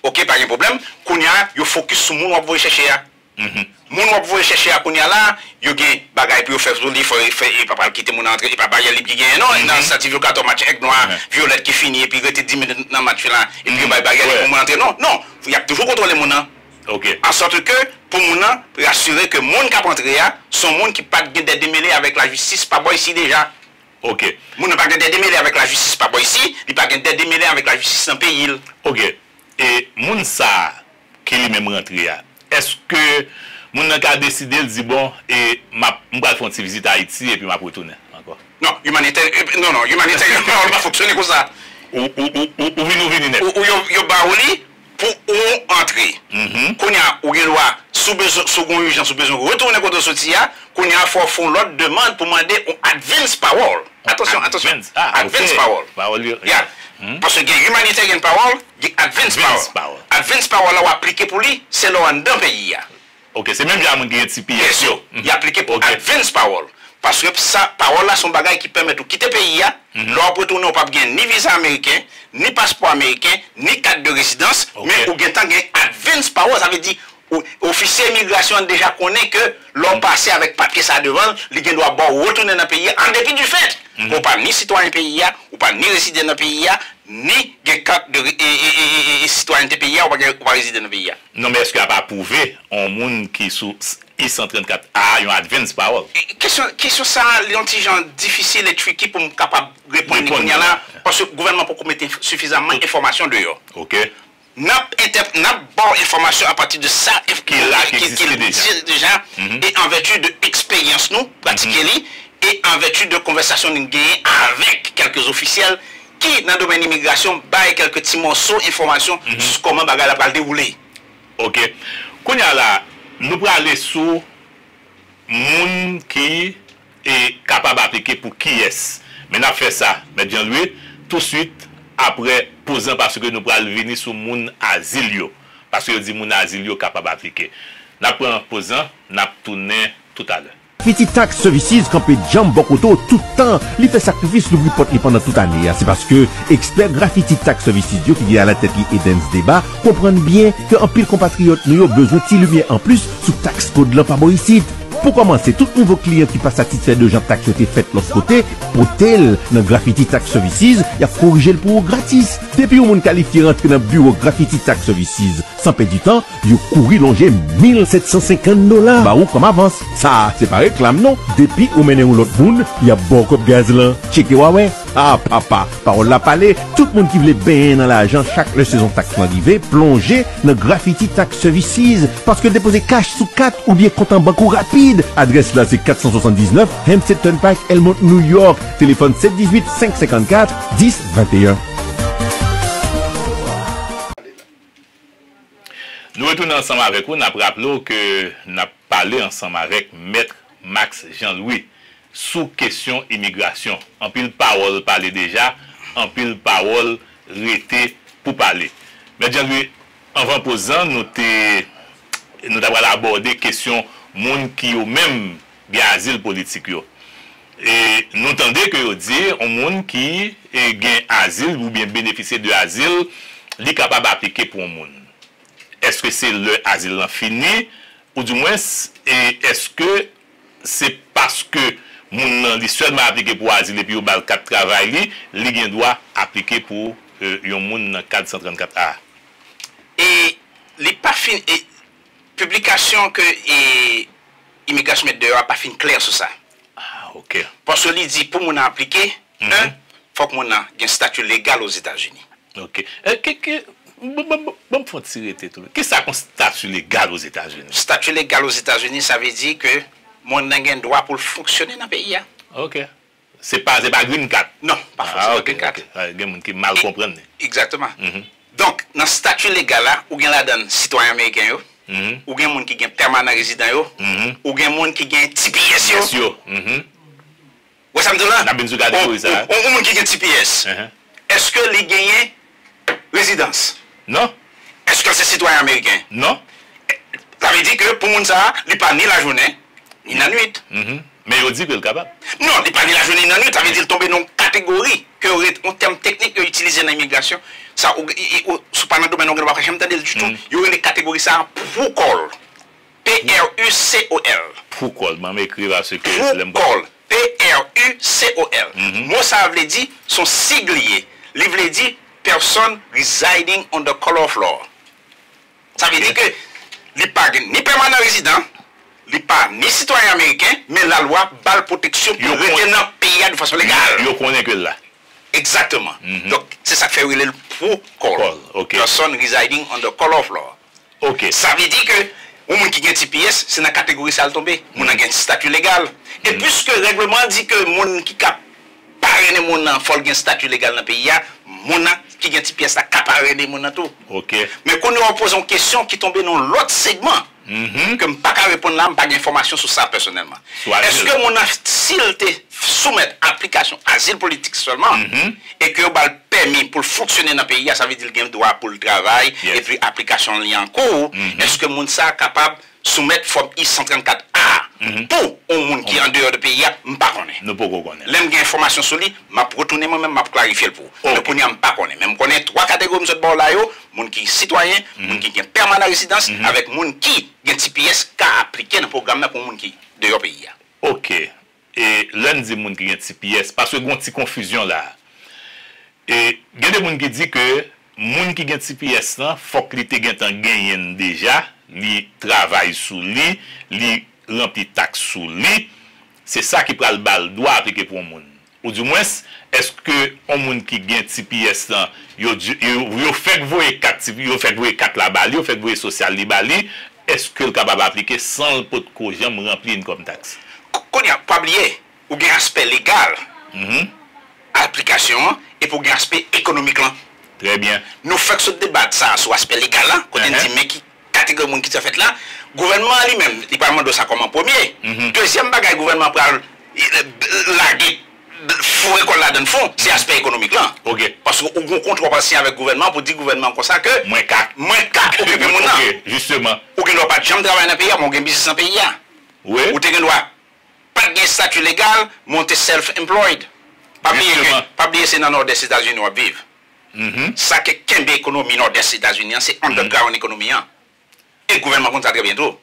Ok, pa gen pwoblèm. Kounye a, yo fokis sou moun w ap voye chèche a. Mhm. Moun w ap voye chèche a kounye a la, yo gen bagay pou yo fè sou li, fò, fè, e pa pral kite moun nan antre, e pa baryè lib ki genyen non, nan Santivyo Katò, match Èg Nwa, Vyolèt ki fini, epi rete dis minit nan match la, epi yo bay baryè lib pou moun antre, non, non, y ap toujou kontwole moun nan. Ok. An sòt ke, pou moun nan, rasire ke moun k ap antre a, se yon moun ki pa t gen dè demele avèk lajistis pa bò isi deja. Ok. Moun nan pa gen dè demele avèk lajistis pa bò isi, li pa gen dè demele avèk lajistis nan peyi l. Ok. E moun sa a ki li menm rantre a, èske moun nan ka deside l di, bon, e m ap, m pral fè yon ti vizit Ayiti epi m ap retounen ankò? Non, imanitè, e, non, non, imanitè, non, li pa fonksyone konsa. Ou, ou, ou, ou, ou vini, ou vini nèt. Ou, ou yo, yo ba ou li, pou ou antre. Mhm. Kounye a, ou gen dwa, si w bezwen, si w gen yon ijans, ou bezwen retounen kote w soti a, kounye a, fò w fè yon lòt demann pou mande yon advance parole. Atansyon, atansyon. Advance, ah, advance parole. Parole, yeah. Mhm. Paske gen humanitarian parole, gen advance parole. Advance parole. Advance parole la, w aplike pou li, se lè w anndan peyi a. Ok, se menm jan moun ki gen T P S yo. Yes, y aplike pou advance parole. Paske sa, pawòl la se yon bagay ki pèmèt ou kite peyi a. Mhm. Lè w ap retounen, ou p ap gen ni viza ameriken, ni paspò ameriken, ni kat de rezidans, men ou gentan gen advance parole, sa vle di, ou, ofisye imigrasyon an deja konnen ke lè w pase avèk papye sa devan l, li gen dwa ba w retounen nan peyi a, an depi di fèt ke ou pa ni sitwayen peyi a, ou pa ni rezide nan peyi a, ni gen kat de re-, e, e, e sitwayènte peyi a, ou pa gen, ou pa rezide nan peyi a. Non, men èske y ap apwouve yon moun ki sou I san trannkat A yon advance parole? E, kesyon, kesyon sa a, li yon ti jan difisil e tricky pou m kapab reponn li kounye a la, paske gouvènman poko mete sifizaman enfòmasyon deyò. Ok. N ap entè-, n ap ba w enfòmasyon apati de sa ki la, ki, ki egziste deja, e an vèti de eksperyans nou pratike li, e an vèti de konvèsasyon nou genyen avèk kèlke ofisyèl ki, nan domèn imigrasyon, bay kèlke ti mòso enfòmasyon sou kòman bagay la pral dewoule. Ok. Kounye a la, nou prale sou moun ki, e, kapab aplike pou kiyès. Men n ap fè sa, Mèt Jean Louis, touswit apre poz lan, paske nou pral vini sou moun azil yo. Paske yo di moun azil yo kapab aplike. N ap pran poz lan, n ap tounen toutalè. Graffiti Tax Services kanpe djanm bò kote w tout tan. Li fè sakrifis, louvri pòt li pandan tout ane a. Se paske ekspè Graffiti Tax Services yo ki gen alatèt li Edens Deba konprann byen ke anpil konpatriyòt nou yo bezwen ti limyè anplis sou tax code lan pa bò isit. Pou kòmanse, tout nouvo kliyan ki pa satisfè de jan taks yo te fèt lòt kote, pote l nan Graffiti Tax Services, y ap korije l pou ou gratis. Depi yon moun kalifye rantre nan biwo Graffiti Tax Services san pèdi tan, yo kouri lonje mil sèt san senkant dola ba ou kòm avans. Sa a, se pa reklam non. Depi ou mennen yon lòt moun, y ap ba w kòb gaz lan. Tcheke w a wè. A papa, pawòl la pale, tout moun ki vle benyen nan lajan chak lè sezon taks lan rive, plonje nan Graffiti Tax Services, paske l depoze kach sou kat oubyen kont an bank ou rapid. Adrès la se kat san swasanndiznèf Hempstead Turnpike, Elmont, New York. Telefòn sèt dizuit, senk senkannkat, dis venteyen. Nou retounen ansanm avèk ou, n ap raple w ke n ap pale ansanm avèk Mèt Max Jean Louis sou kesyon imigrasyon. Anpil pawòl pale deja, anpil pawòl rete pou pale. Mèt Jean Louis, anvan poz lan, nou te, nou ta pral abòde kesyon moun ki yo menm gen azil politik yo. E nou tande ke yo di, yon moun ki, e, gen azil oubyen benefisye de azil, li kapab aplike pou yon moun. Èske se lè azil lan fini, oudimwens, e èske se paske moun nan li sèlman aplike pou azil epi yo ba l kat travay li, li gen dwa aplike pou, e, yon moun nan kad san trannkat A a? E li pa fin, e piblikasyon ke, e, imigrasyon met deyò a pa fin klè sou sa. Ah, ok. Paske li di pou moun nan aplike, en, fòk moun nan gen stati legal Ozetazini. Ok. E, ke, ke, ban, ban, ban, ban m fè yon ti rete tou. Kisa k yon stati legal Ozetazini? Stati legal Ozetazini, sa vle di ke moun nan gen dwa pou l fonksyone nan peyi a. Ok. Se pa, se pa green card. Non, pa fòseman green card. Ah, ok, ok. Ah, gen moun ki mal konprann li. Egzakteman. Donk, nan stati legal la, ou gen ladan l sitwayen ameriken yo, ou gen moun ki gen pèmanan rezidan yo, ou gen moun ki gen T P S yo. T P S yo. Ou wè sa m di w la? N ap vin sou kategori sa a. Yon, yon, yon moun ki gen T P S, èske li genyen rezidans? Non. Èske l se sitwayen ameriken? Non. Sa vle di ke pou moun sa a, li pa ni lajounen, ni nannuit. Men yo di ke l kapab. Non, li pa ni lajounen ni nannuit, sa vle di l tonbe nan yon kategori ke yo rele, yon tèm teknik yo itilize nan imigrasyon. Sa, ou, e, e, ou, si w pa nan domèn nan, ou gen dwa pa janm tande l ditou. Yo rele kategori sa a prucol. P R U C O L. Prucol, ban m ekri paske lè m pa. Prucol. P R U C O L. Mo sa a vle di, se yon sig li ye. Li vle di person residing on the color of law. Sa vle di ke li pa gen ni pèmanan rezidan, li pa ni sitwayen ameriken, men lalwa ba l pwoteksyon pou l rete nan peyi a de fason legal. Yo konnen ke l la. Egzakteman. Donk, se sa k fè yo rele l prucol. Prucol, ok. Person residing on the color of law. Ok. Sa vle di ke yon moun ki gen T P S, se nan kategori sa a l tonbe. Moun nan gen stati legal. E piske règleman an di ke moun ki ka parennen moun nan, fò l gen stati legal nan peyi a, moun nan ki gen T P S la ka parennen moun nan tou. Ok. Men kounye a w poze yon kesyon ki tonbe nan yon lòt segman, ke m pa ka reponn la, m pa gen enfòmasyon sou sa pèsonèlman. Sou azil. Èske moun nan, si l te soumèt aplikasyon azil politik sèlman, e ke yo ba l pèmi pou l fonksyone nan peyi a, sa vle di l gen dwa pou l travay, epi aplikasyon li an kou, èske moun sa a kapab soumèt fòm I san trannkat A pou yon moun ki andeyò de peyi a? M pa konnen. Nou poko konnen. Lè m gen enfòmasyon sou li, m ap retounen mwen menm, m ap klarifye l pou ou. Men kounye a, m pa konnen. Men m konnen twa kategori m sot ba w la yo, moun ki sitwayen, moun ki gen pèmanan rezidans, avèk moun ki gen T P S ka aplike nan pwogram nan pou moun ki deyò peyi a. Ok. E lè n di moun ki gen T P S, paske gen yon ti konfizyon la. E gen de moun ki di ke Moun ki gen T P S lan, fòk li te gentan genyen l deja, li travay sou li, li ranpli taks sou li. Se sa ki pral ba l dwa aplike pou yon moun. Oudimwens, èske yon moun ki gen T P S lan, yo, di- yo, yo fèk voye kat, yo fèk voye kat la ba li, yo fèk voye sosyal li ba li, èske l kapab aplike san l potko janm ranpli income tax? Kounye a, pa bliye, ou gen aspè legal aplikasyon an, epi ou gen aspè ekonomik lan. Trè byen. Nou fèk sot debat sa sou aspè legal la, kote n di men ki kategori moun ki sa fèt la. Gouvènman an li menm, li pral mande w sa kòman premye. Dezyèm bagay, gouvènman an pral lage, foure kò l ladan fon, se aspè ekonomik lan. Ok. Paske ou gen yon kontra w pral siyen avèk gouvènman an pou di gouvènman an konsa ke mwen ka, mwen ka okipe moun nan. Ok, jisteman. Ou gen dwa pa t janm travay nan peyi a, men ou gen biznis nan peyi a. Wi. Ou te gen dwa pa t gen estati legal, men w te self-employed. Pa bliye ke, pa bliye se nan Nòdès Etazini w ap viv. Sa ki kenbe ekonomi Nòdès Etazini an, se underground ekonomi an. E gouvènman konn sa trè byen tou.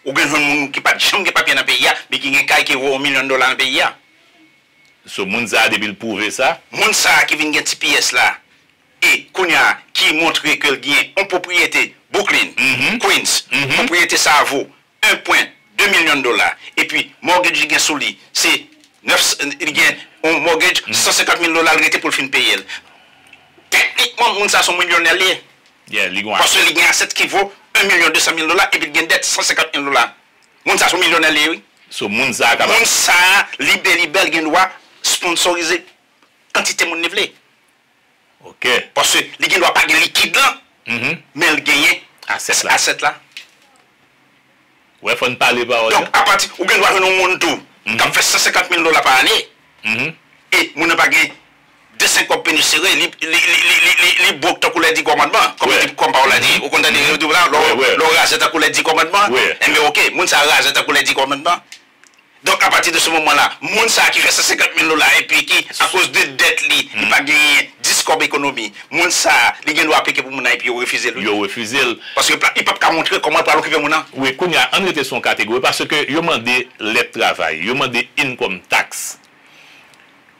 Ou gen jwenn moun ki pa t janm gen papye nan peyi a, men ki gen kay ki vo yon milyon dola nan peyi a. So, moun sa a, depi l pwouve sa. Moun sa a ki vin gen T P S la, e kounye a, ki montre ke l gen yon pwopriyete Brooklyn, Queens, pwopriyete sa a vo en pwen de milyon dola, epi mortgage li gen sou li, se nèf, li gen yon mortgage san senkant mil dola, l rete pou l fin peye l. Teknikman, moun sa se yon milyonè li ye. Yeah, li gen yon asset. Paske li gen asset ki vo en milyon de san mil dola, epi l gen dèt san senkant mil dola. Moun sa se yon milyonè li ye, wi. So, moun sa a kapab. Moun sa a, libelibè, l gen dwa sponsorize kantite moun li vle. Ok. Paske li gen dwa pa gen likid lan, men l genyen asset la. Asset la. Wè, fò n pale pawòl yo. Donk, apati, ou gen dwa jwenn yon moun tou, k ap fè san senkant mil dola pa ane, e moun nan pa gen de senk kòb peni sere, li, li, li, li, li, li, li bwok tankou lè di kòmandman, kòm yo di, kòm pawòl la di, ou konn tande yo di w la, lè w, lè w razè tankou lè di kòmandman, enben, ok, moun sa a razè tankou lè di kòmandman. Donk, apati de se moman la, moun sa a ki fè san senkant mil dola epi ki, akoz de dèt li, li pa genyen dis kòb ekonomi, moun sa a, li gen dwa aplike pou moun nan epi yo refize l, wi. Yo refize l. Paske li p ap ka montre kòman l pral okipe moun nan. Wi, kounye a, ann rete sou yon kategori, paske yo mande lèt travay, yo mande income tax.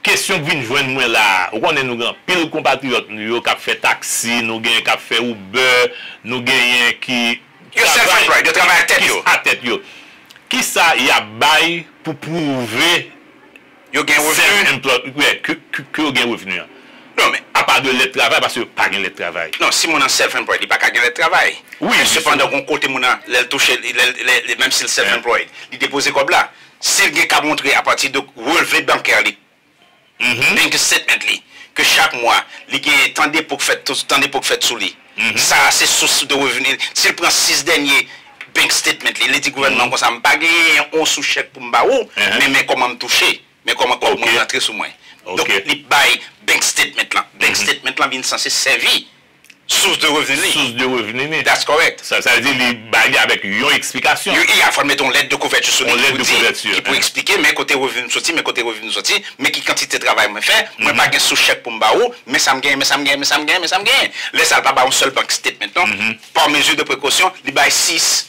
Kesyon k vin jwenn mwen la a, ou konnen nou gen anpil konpatriyòt nou yo k ap fè taksi, nou genyen k ap fè Uber, nou genyen ki Yo self-employed, yo travay ak tèt yo. Ki a tèt yo. Kisa y ap bay pou pwouve yo gen revni? Self-employed, ke, ke, ke yo gen revni an? Non, men apa de lèt travay, paske pa gen lèt travay. Non, si moun nan self-employed, li pa ka gen lèt travay. Wi, men sepandan, gon kote moun nan, lè l touche, lè, lè, lè, menm si l self-employed, li depoze kòb la. Si l gen ka montre apati de relve bankè li, bank statement li, ke chak mwa, li gen tan depo k fèt, tan depo k fèt sou li. Sa a se sous de revni. Si l pran sis dènye bank statement li, li di gouvènman an konsa, "M pa genyen yon sou chèk pou m ba ou, men, men kòman m touche, men kòman kòb mwen rantre sou mwen." Donk, li bay bank statement lan. Bank statement lan vin sanse sèvi sous de revni li. Sous de revni li. That's correct. Sa, sa vle di li bay li avèk yon eksplikasyon. Yo, e a fò l mete yon lèt de kouvèti sou li ki pou di, ki pou eksplike, men kote revni m soti, men kote revni m soti, men ki kantite travay mwen fè, mwen pa gen sou chèk pou m ba ou, men sa m genyen, men sa m genyen, men sa m genyen, men sa m genyen. Lè sa a, l pa bay yon sèl bank statement, non. Par mesure de précaution, li bay sis.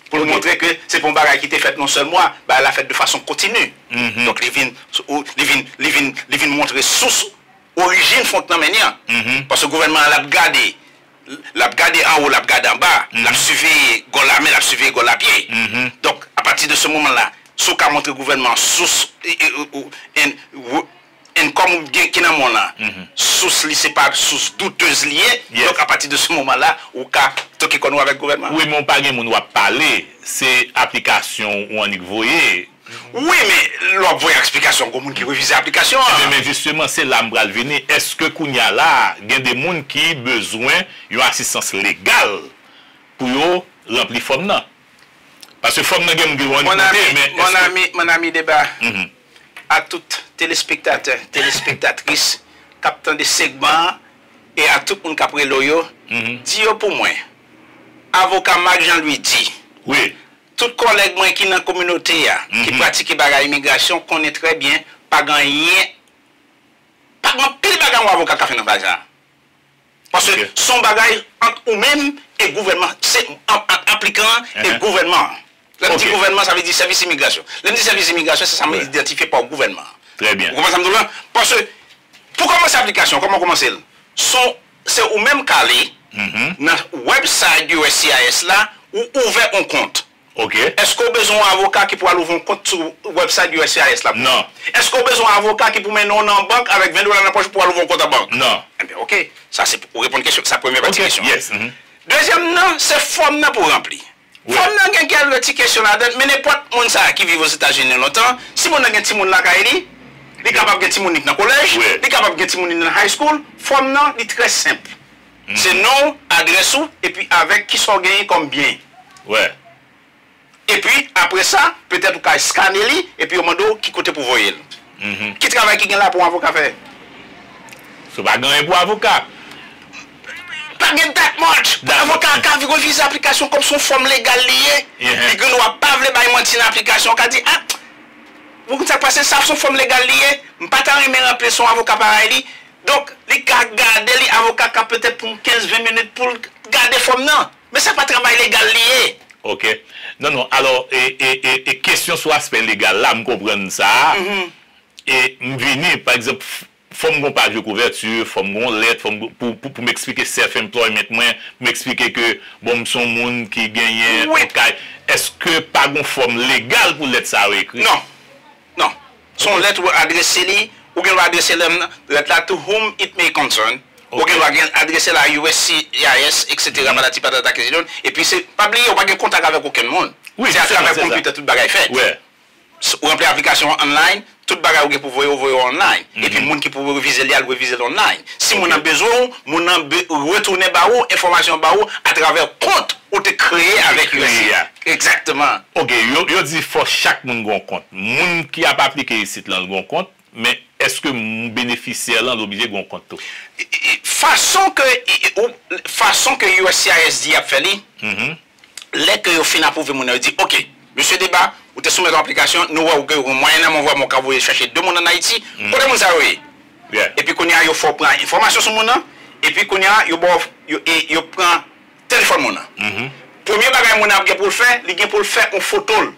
Pou l montre ke se pa yon bagay ki te fèt nan yon sèl mwa, bagay la fèt de fason kontini. Donk, li vin, li vin, li vin, li vin montre sous orijin fon k nan men li an. Paske gouvènman an, l ap gade, l ap gade anwo, l ap gade anba, l ap siveye gòl a men, l ap siveye gòl a pye. Donk, apati de se moman la, si w ka montre gouvènman an sous, e, e, e, e, en, re-, income ou gen ki nan men w lan, sous li se pa sous doutez li ye. Donk, apati de se moman la, ou ka toke kòn ou avèk gouvènman an. Wi, men w pa gen moun w ap pale, se aplikasyon ou annik voye. Wi, men lè w ap voye eksplikasyon, gon moun ki refize aplikasyon an. Ebyen, men jisteman, se la m pral vini. Èske kounye a la, gen de moun ki bezwen yon asistans legal pou yo ranpli fòm nan? Paske fòm nan gen moun ki wè li pote, men èske... Mon ami, mon ami Deba, a tout telespektatè, telespektatris k ap tande segman an, e a tout moun k ap rele w yo, di yo pou mwen, avoka Marc Jean Louis di, wi. Tout kòlèg mwen ki nan kominote a, ki pratike bagay imigrasyon, konnen trè byen, pa gen anyen, pa gen anpil bagay yon avoka ka fè nan bagay sa a. Paske se yon bagay ant ou menm e gouvènman, se ant, ant aplikan an e gouvènman an. Lè m di gouvènman, sa vle di sèvis imigrasyon. Lè m di sèvis imigrasyon, se sa m idantifye pa gouvènman an. Trè byen. Ou konprann sa m di w la? Paske, pou kòmanse aplikasyon, kòman w kòmanse l? Se yon se ou menm k ale nan website U S C I S la, ou ouvè yon kont. Ok. Èske w bezwen yon avoka ki pou al ouvri yon kont sou website U S C I S la pou ou? Non. Èske w bezwen yon avoka ki pou mennen w nan bank avèk ven dola nan pòch pou al ouvri yon kont an bank? Non. Enben, ok. Sa se pou reponn kesyon, sa premye pati Ok, kesyon. Yes. mhm. Dezyèm nan, se fòm nan pou ranpli. Wi. Fòm nan gen kèlke ti kesyon ladan, men nenpòt moun sa a ki viv Ozetazini lontan, si moun nan gen timoun lakay li, li kapab gen timoun li k nan kolèj, Wi. Li kapab gen timoun li nan high school, fòm nan li trè senp. Se non w, adrès ou, epi avèk kisa w genyen kòm byen. Wè. Epi, apre sa, petèt ou ka eskane li, epi yo mande w ki kote pou voye l. Ki travay ki gen la pou yon avoka fè? So pa gen anyen pou avoka. Pa gen that much. That Avoka a ka revize aplikasyon kòm se yon fòm legal li ye. Yeah. Li gen dwa pa vle bay manti nan aplikasyon. Ou ka di, ah, ou konn sa k pase, sa se yon fòm legal li ye. M pa ta renmen ranplase yon avoka parèy li. Donk, li ka gade li, avoka ka petèt pran kenz ven minit pou l gade fòm nan. Men sa pa travay legal li ye. Ok. Non, non. Alò, e, e, e, e kesyon sou aspè legal la, m konprann sa. E m vini, pa egzanp, f- fò m gon paj de kouvèti, fò m gon lèt, fò m pou, pou, pou m eksplike self-employment mwen, pou m eksplike ke, bon, m se yon moun ki genyen Wi. yon kay. Èske pa gon fòm legal pou lèt sa yo ekri? Non. Non. Se yon lèt ou adrese li, ou gen dwa adrese lè- lèt la to whom it may concern. Ou Ok. gen dwa gen adrese la U S C I S, et cetera, patati patata, ki se donn. Epi se, pa bliye, ou pa gen kontak avèk okenn moun. Wi, Se jistèman, atravè se sa. Konpitè tout bagay fèt. Wè. S- Ou ranpli aplikasyon an online, tout bagay ou gen pou voye, ou voye online. Epi moun ki pou revize li, al revize l online. Si moun nan bezwen ou, moun nan be- retounen ba ou, enfòmasyon ba ou, atravè kont ou te kreye avèk Kreye U S C. a. Egzakteman. Ok, yo, yo di fò chak moun gon kont. Moun ki ap aplike isit lan, l gon kont, men èske m- benefisyè lan, l oblije gon kont tou? Fason ke, ou- fason ke U S C I S di y ap fè li, lè ke yo fin apwouve moun nan, yo di, ok, mesye Deba, ou te soumèt yon aplikasyon, nou wè ou gen yon mwayen nan men w, vrèman, ou ka voye chache de moun ann Ayiti. Kote moun sa yo ye? Yeah. Epi kounye a, yo fè w pran enfòmasyon sou moun nan, epi kounye a, yo ba w, yo, e, yo pran telefòn moun nan. Premye bagay moun nan ap gen pou l fè, li gen pou l fè yon foto l,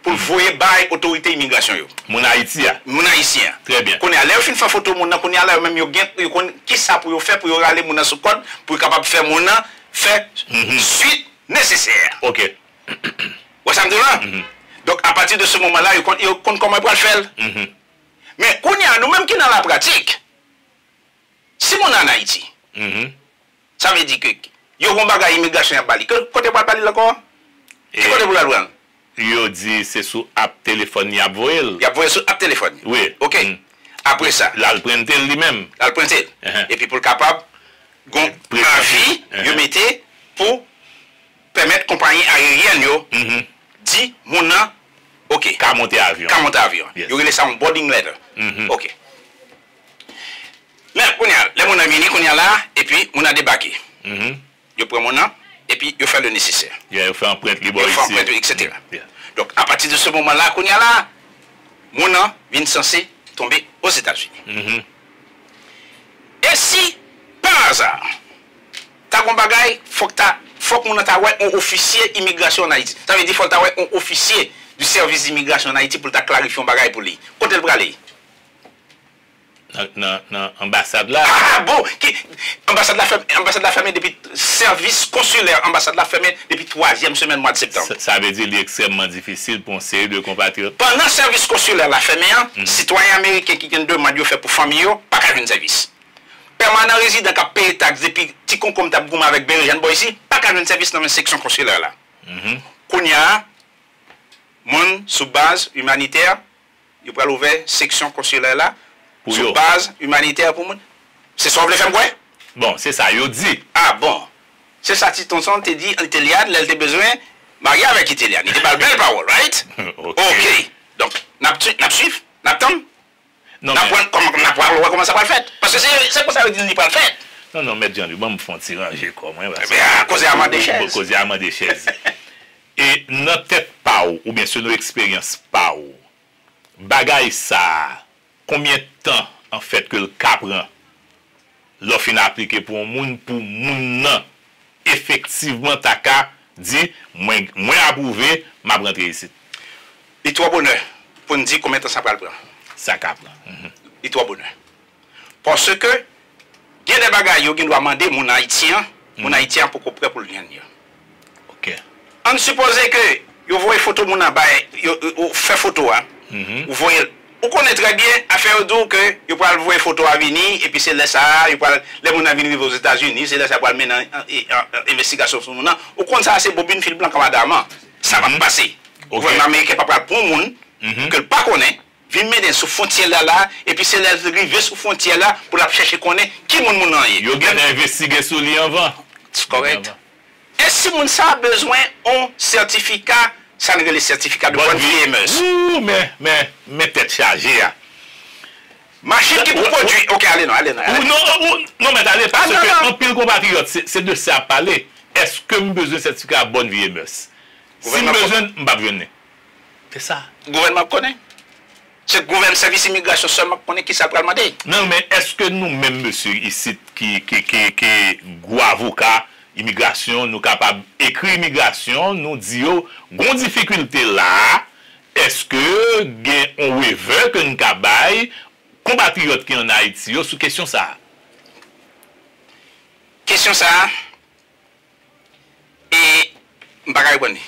pou l voye bay otorite imigrasyon yo. Moun Ayiti a. Moun ayisyen an. Trè byen. Kounye a, lè yo fin fè foto moun nan, kounye a la, yo menm yo gen, yo konn ki sa pou yo fè pou yo rale moun nan sou kòd, pou yo kapab fè moun nan fè swit nesesè. Ok. Wè sa m di w la? Donk, apati de se moman la, yo konn, yo konn kòman yo pral fè l. Men, kounye a, nou menm ki nan lapratik, si moun nan ann Ayiti, sa vle di ke yo gon bagay imigrasyon y ap ba li. Ke- Kote yo pral ba li l ankò? Ki E- kote pou l al pran l? Yo di se sou app telefòn y ap voye l. Y ap voye sou app telefòn. Wi. Ok. Apre sa, L al prente l li menm. l al prente l. Ehe. Epi pou l kapab gon Presizyon. Avi yo Ehe. Mete pou pèmèt konpayi ayeryèn yo di moun nan, ok, Ka monte avyon. Ka monte avyon. Yes. Yo rele sa yon boarding letter. Ok. Men kounye a, lè moun nan vini kounye a la, epi moun nan debake. Yo pran moun nan, epi yo fè le nesesè. Yeah, yo fè anprent li bò Yo fè isi. Anprent, et cetera. Yeah. Donk, apati de se moman la, kounye a la, moun nan vin sanse tonbe Ozetazini. E si, pa aza, ta gon bagay, fòk ta, fòk moun nan ta wè yon ofisye imigrasyon ann Ayiti. Sa vle di, fòk ta wè yon ofisye du service d'immigration en Haïti pou l ta klarifye yon bagay pou li. Kote l prale? Nan, nan, nan anbasad la. Ah, bon, ki, anbasad la fèmen, anbasad la fèmen depi, sèvis konsilè anbasad la fèmen depi twazyèm semèn mwa de septanm. Sa, sa vle di li ekstrèmman difisil pou yon seri de konpatriyòt. Pandan sèvis konsilè la fèmen an, sitwayen ameriken ki gen demann yo fè pou fanmi yo pa ka jwenn sèvis. Pèmanan rezidan k ap peye taks depi ti konkonm t ap goumen avèk berejèn bò isi pa ka jwenn sèvis nan men seksyon konsilè la. Kounye a, moun sou baz imanitè, yo pral ouvè seksyon konsilè la Pou sou yo. Baz imanitè pou moun. Se sa w vle fè m kwè? Bon, se sa yo di. Ah bon. Se sa Ti Tonton te di Iteliane lè l te bezwen marye avèk Iteliane. Li te ba l bèl pawòl, right? Ok. Ok. Donk, n ap swi- n ap swiv, n ap tann. Non, N ap men, wè kòman, n ap wè wè kòman sa pral fèt. Paske se, se konsa yo di n li pral fèt. Non, non, Mèt Jean-Louis, ban m fè yon ti ranje kò mwen. Paske Ebyen, koze a mande chèz. Koze a mande chèz. E nan tèt pa w, oubyen selon eksperyans pa w, bagay sa a, konbyen tan, anfèt, ke l ka pran lè w fin aplike pou yon moun, pou moun nan efektivman ta ka di, mwen, mwen apwouve, m ap rantre isit? Li twò bonè pou n di konbyen tan sa pral pran. Sa ka pran. Mhm. Li twò bonè. Paske Gen de bagay yo gen dwa mande moun Ayiti an, moun Ayiti an poko prè pou l jwenn yo. Ok. Ann sipoze ke yo voye foto moun nan bay, yo, yo, yo fè foto a, ou voye l. Ou konnen trè byen, afè yo di w ke yo pral voye foto a vini, epi se lè sa a, yo pral, lè moun nan vin rive Ozetazini, se lè sa a yo pral mennen an- an- an- an- envestigasyon sou moun nan. Ou konn sa a se bobin fil blan kanmadaman. Sa p ap pase. Ok. Gouvènman ameriken pa pral pran yon moun ke l pa konnen, vin mennen sou fwontyè la la, epi se lè l rive sou fwontyè la pou l ap chèche konnen ki moun moun nan ye. Yo gentan envestige sou li anvan. Kòrèk. E si moun sa a bezwen yon sètifika, sa n rele sètifika de bonne vie et mœurs. Ooh, men, men, men tèt chaje a. Machin ki pou pwodui. Ok, ale non, ale non. Ou non, ou, non, men ale, paske non, non. Anpil konpatriyòt, se, se de sa ap pale. Èske m bezwen sètifika bonne vie et mœurs? Si m Gouvènman bezwen, m p ap jwenn li. Se sa. Gouvènman ap konnen. Se gouvèn sèvis imigrasyon sèlman k konnen ki sa l pral mande. Non, men èske nou menm, mesye, isit, ki, ki, ki, ki gwo avoka imigrasyon, nou kapab ekri imigrasyon, nou di yo, gon difikilte la, èske gen yon waiver ke n ka bay konpatriyòt ki ann Ayiti yo sou kesyon sa a? Kesyon sa a, e m pa ka reponn li.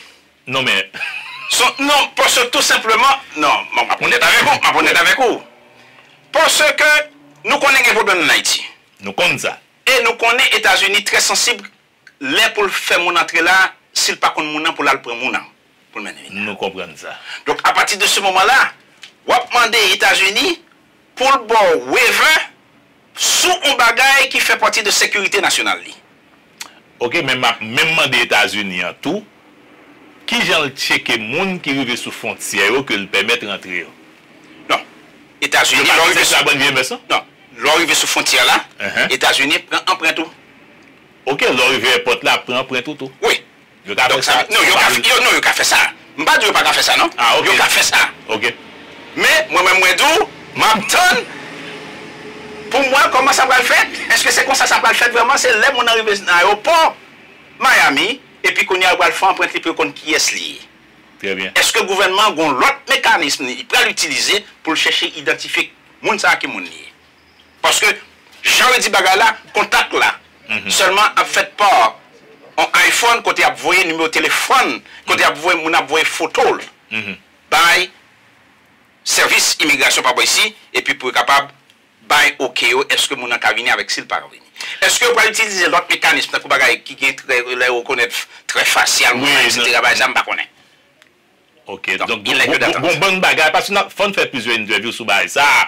Non, men. Son, non, paske tou senpleman, non, m ap onèt avèk ou, m ap onèt avèk ou. Paske nou konnen gen pwoblèm ann Ayiti. Nou konn sa. E nou konnen Etazini trè sansib lè pou l fè moun antre la, si l pa konn moun nan pou l al pran moun nan, pou l mennen vin la. Nou konprann sa. Donk, apati de se moman la, w ap mande Etazini pou l ba w waiver sou yon bagay ki fè pati de sekirite nasyonal li. Ok, men m ap menm mande Etazini an tou, kijan l tcheke moun ki rive sou fwontyè yo ke l pèmèt rantre yo? Non. Etazini, lè w rive sou, Sa bonne vie et mœurs, non? Non. Lè w rive sou fwontyè la, Uh-huh. Etazini pran anprent ou. Ok, lè w rive èpòt la, pran anprent ou tou. Wi. Yo ka fè Donk, sa. sa, non, yo ka, yo, non, yo ka fè sa. M pa di yo pa ka fè sa, non. Ah, ok. Yo ka fè sa. Ok. Men, mwen menm, mwen di w, m ap tann pou m wè kòman sa pral fèt. Èske se konsa sa pral fèt vrèman? Se lè moun nan rive nan ayewopò Miami, epi kounye a yo pral fè anprent li pou yo konn kiyès li ye. Trè byen. Èske gouvènman an gon lòt mekanism li pral itilize pou l chèche idantifye moun sa a ki moun li ye? Paske, jan yo di bagay la, kontak la, sèlman ap fèt pa yon iPhone kote y ap voye nimewo telefòn, kote y ap voye, moun ap voye foto l bay sèvis imigrasyon pa bò isi, epi pou yo kapab bay oke yo, èske moun nan ka vini avèk si l pa ka vini. Èske yo pral itilize lòt mekanism, tankou bagay ki gen trè, lè yo rekonèt trè fasyal, moun nan, etsetera, bagay sa, m pa konnen. Ok, Donk, donk, il est que bon, bon, d'attente. Bon, bon bagay, paske n ap, fò n fè plizyè entèvyou sou bagay sa a,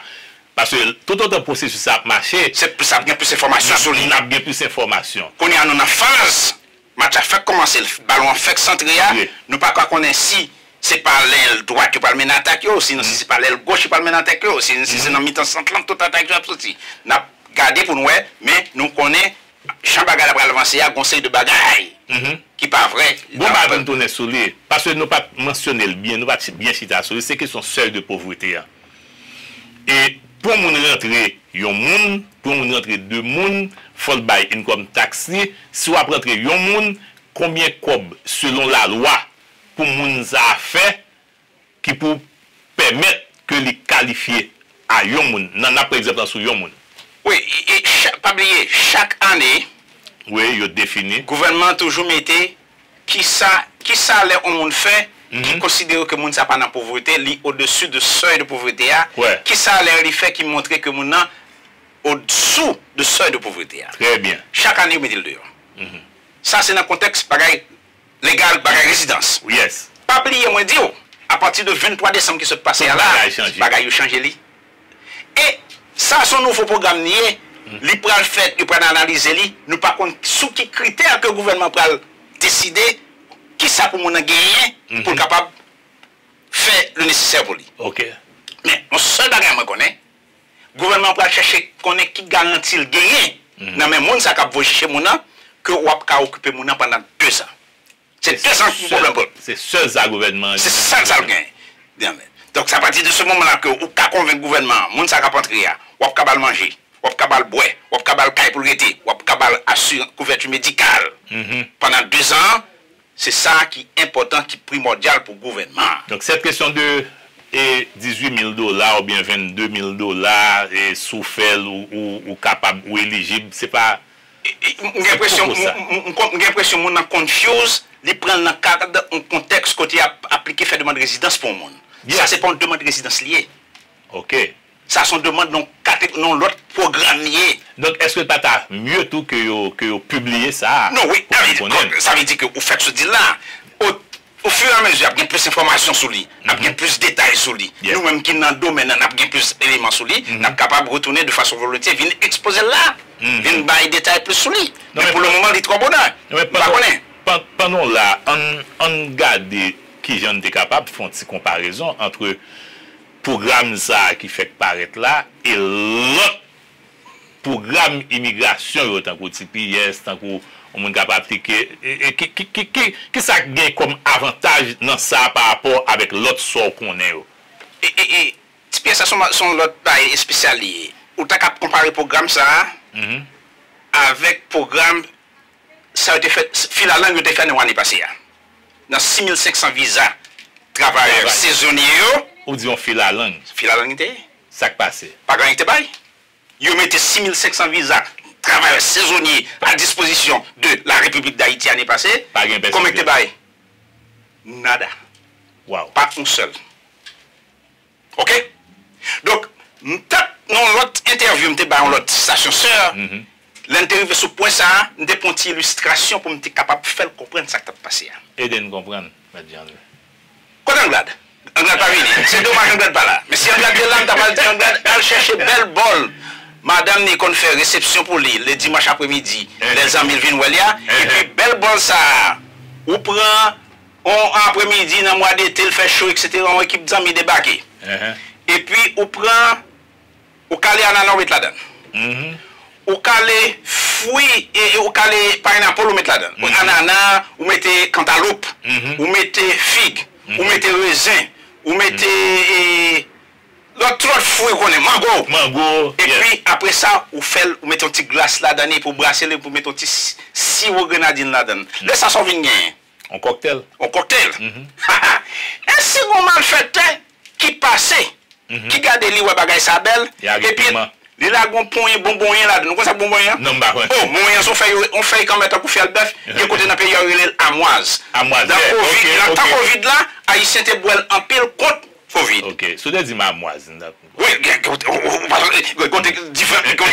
paske tout otan pwosesis sa ap mache, Se pou sa ap gen plis enfòmasyon sou li. N ap gen plis enfòmasyon. Kounye a nou nan faz match la fèk kòmanse, balon an fèk santre a, Wi. Nou pa ka konnen si se pa lè l dwat yo pral mennen atak yo, osinon si se pa lè l goch yo pral mennen atak yo, osinon si se nan mitan sant lan tout atak yo ap soti. N ap gade pou n wè, men nou konnen jan bagay la pral vanse a, gon seri de bagay ki pa vrè. Bon bagay pou n tounen sou li, paske nou pa t mansyone l byen, nou pa t byen chita sou li, se kesyon sèy de povrete a. E pou yon moun rantre yon moun, pou yon moun rantre de moun, fò l bay income tax li. Si w ap rantre yon moun, konbyen kòb selon lalwa pou moun sa a fè ki pou pèmèt ke li kalifye a yon moun? Nan, n ap pran egzanp lan sou yon moun. Wi, e, e, cha- pa bliye, chak ane, Wi, yo defini. Gouvènman an toujou mete ki sa, ki salè yon moun fè ki konsidere ke moun sa pa nan povrete, li odesi de seuil de pauvreté a, Wè. Ki salè li fè ki montre ke moun nan odesou de seuil de pauvreté a. Trè byen. Chak ane, yo mete l deyò. Sa se nan kontèks bagay legal, bagay rezidans. Yes. Pa bliye, mwen di w, apati de venntwa desanm ki sot pase a la, Bagay chanje. Bagay yo chanje li. E sa se yon nouvo pwogram li ye, li pral fèt, yo pral analize li, nou pa konn sou ki kritè ke gouvènman pral deside kisa pou moun nan genyen pou l kapab fè le nesesè pou li. Ok. Men, yon sèl bagay mwen konnen, gouvènman pral chèche konnen ki garanti l genyen nan men moun sa k ap voye chèche moun nan, ke w ap ka okipe moun nan pandan dezan. Se dezan ki pwoblèm pou l. Se sèl sa gouvènman an Se di. Sèl sa l genyen. Donk, se apati de se moman la ke ou ka konvenk gouvènman an, moun sa k ap antre a, w ap ka ba l manje, w ap ka ba l bwè, w ap ka ba l kay pou l rete, w ap ka ba l asirans, kouvèti medikal. Pandan dezan an, se sa ki enpòtan, ki primòdyal pou gouvènman an. Donc, cette question de E dizuit mil dola oubyen vennde mil dola, e si w fè l, ou, ou, ou kapab, ou elijib, se pa, e, e, m gen enpresyon, m, m, m, m gen enpresyon moun nan confuse, li pran l nan kad yon kontèks kote y ap aplike fè demann rezidans pou yon moun. Sa se pa yon demann rezidans li ye. Ok. Sa se yon demann nan kate-, nan lòt pwogram li ye. Donk, èske l pa ta mye tou ke yo, ke yo pibliye sa a? Non, wi, sa vle di, sa vle di ke ou fèk sot di l la. O, ofiramezu, ap gen plis enfòmasyon sou li, ap gen plis detay sou li. Nou menm ki nan domèn nan, n ap gen plis eleman sou li, n ap kapab retounen de fason volontiye, vin ekspoze l la, vin bay detay plis sou li. Men pou le moman, li twò bonè. M pa konnen. Pandan w la, ann, ann gade kijan n te kapab fè yon ti konparezon ant pwogram sa a ki fèk parèt la e lòt pwogram imigrasyon yo, tankou T P S, tankou yon moun k ap aplike, e, e, ki, ki, ki, ki, ki sa k gen kòm avantaj nan sa a pa rapò avèk lòt sa w konnen yo? E, e, e, T P S sa se yon, se yon lòt bagay espesyal li ye. Ou ta ka konpare pwogram sa a avèk pwogram sa yo te fè, filalang yo te fè nan ane pase a. Nan sis mil senk san viza travayè sezonye yo. Ou di yon filalang. Filalang te ye. Sa k pase? Pa gen anyen ki te bay. Yo mete sis mil senk san viza travayè sezonye a dispozisyon de la République d'Haïti ane pase. Pa gen pèsonn. Konbyen ki te bay? Nada. Waw. Pa yon sèl. Ok? Donk, m t ap, nan yon lòt entèvyou m te bay yon lòt stasyon sè, lè n te rive sou pwen sa a, m te pran yon ti ilistrasyon pou m te kapab fè l konprann sa k t ap pase a. Ede n konprann, Mèt Jean Louis. Kote Anglad? Anglad pa vini. Se domaj Anglad pa la. Men si Anglad te la, m ta pral di Anglad al chèche bèl bòl madanm li konn fè resepsyon pou li le dimanch apremidi, lè zanmi l vin wè li a. Epi bèl bòl sa a, ou pran yon apremidi nan mwa dete, l fè cho, etsetera, yon ekip zanmi debake. Epi ou pran, ou kale anana, ou met ladan l. Ou kale fwi, e, e ou kale paynapl, ou met ladan l. Anana, ou mete kantaloup, ou mete fig, ou mete rezen, ou mete, e, lòt, lòt fwi ou konnen, mango. Mango. Epi apre sa, ou fè l, ou mete yon ti glas ladan l, epi ou brase l, epi ou mete yon ti si-, siwo grenadin ladan l. Lè sa, sa w vin genyen? On kòktèl. On kòktèl. E si gon malfèktè ki pase, ki gade, li wè bagay sa bèl, epi li lage on ponyen bonbonyen ladan l. Ou konn sa k bonbonyen an? Non, m pa konn. Oh, bonbonyen an se on fèy, on fèy kanmè tankou fyèl bèf, gen kote nan peyi a yo rele l amwaz. Amwaz, nan kovid, nan tan kovid la, Ayisyen te bwè l anpil kont kovid. Ok, si w te di m amwaz, m t ap Wi, gen, gen, ou, ou, ou pa, gen, gen, gen diferan, gen, gen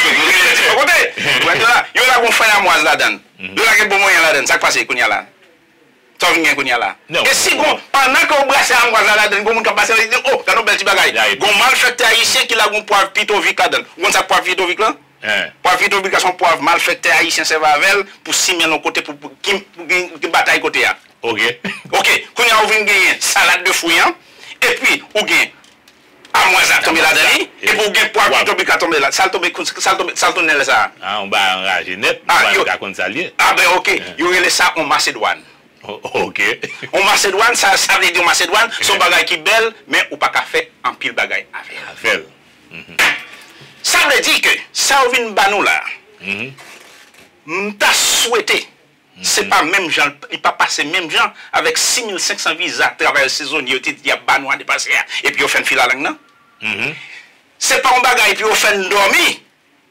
diferan kote. Ou wè la, yo lage yon fèy amwaz ladan l. Yo lage bonbonyen ladan l. Sa k pase kounye a la? Sa w vin gen kounye a la? E si gon, pandan ke w brase amwaz la ladan l, gon moun k ap pase, li di, "Oh, gade yon bèl ti bagay." Gon malfèktè ayisyen ki lage yon pwav pitovik ladan l. Ou konn sa k pwav pitovik lan? Pwav pitovik la se yon pwav malfèktè ayisyen sèvi avè l pou simen l yon kote pou, pou ki, pou gen, gen batay kote a. Ok. Ok, kounye a ou vin genyen salad de fwi an, epi ou gen amwaz la tonbe ladan li, epi ou gen pwav pitovik la tonbe la. Sa l tonbe, sa l tonbe, sa l tounen lè sa a? Ah, yon bagay anraje nèt, nou pa menm ka konn sa l ye. Ah, ben, ok, yo rele sa yon masedwàn. Ok. Yon masedwàn, sa, sa vle di yon masedwàn, se yon bagay ki bèl, men ou pa ka fè anpil bagay avè l. Avè l. Sa vle di ke sa yo vin ba nou la, m ta swete se pa menm jan, li pa pase menm jan avèk sis mil senk san viza travayè sezonye yo te di y ap ba nou ane pase a, epi yo fè n filalang nan. Se pa yon bagay epi yo fè n dòmi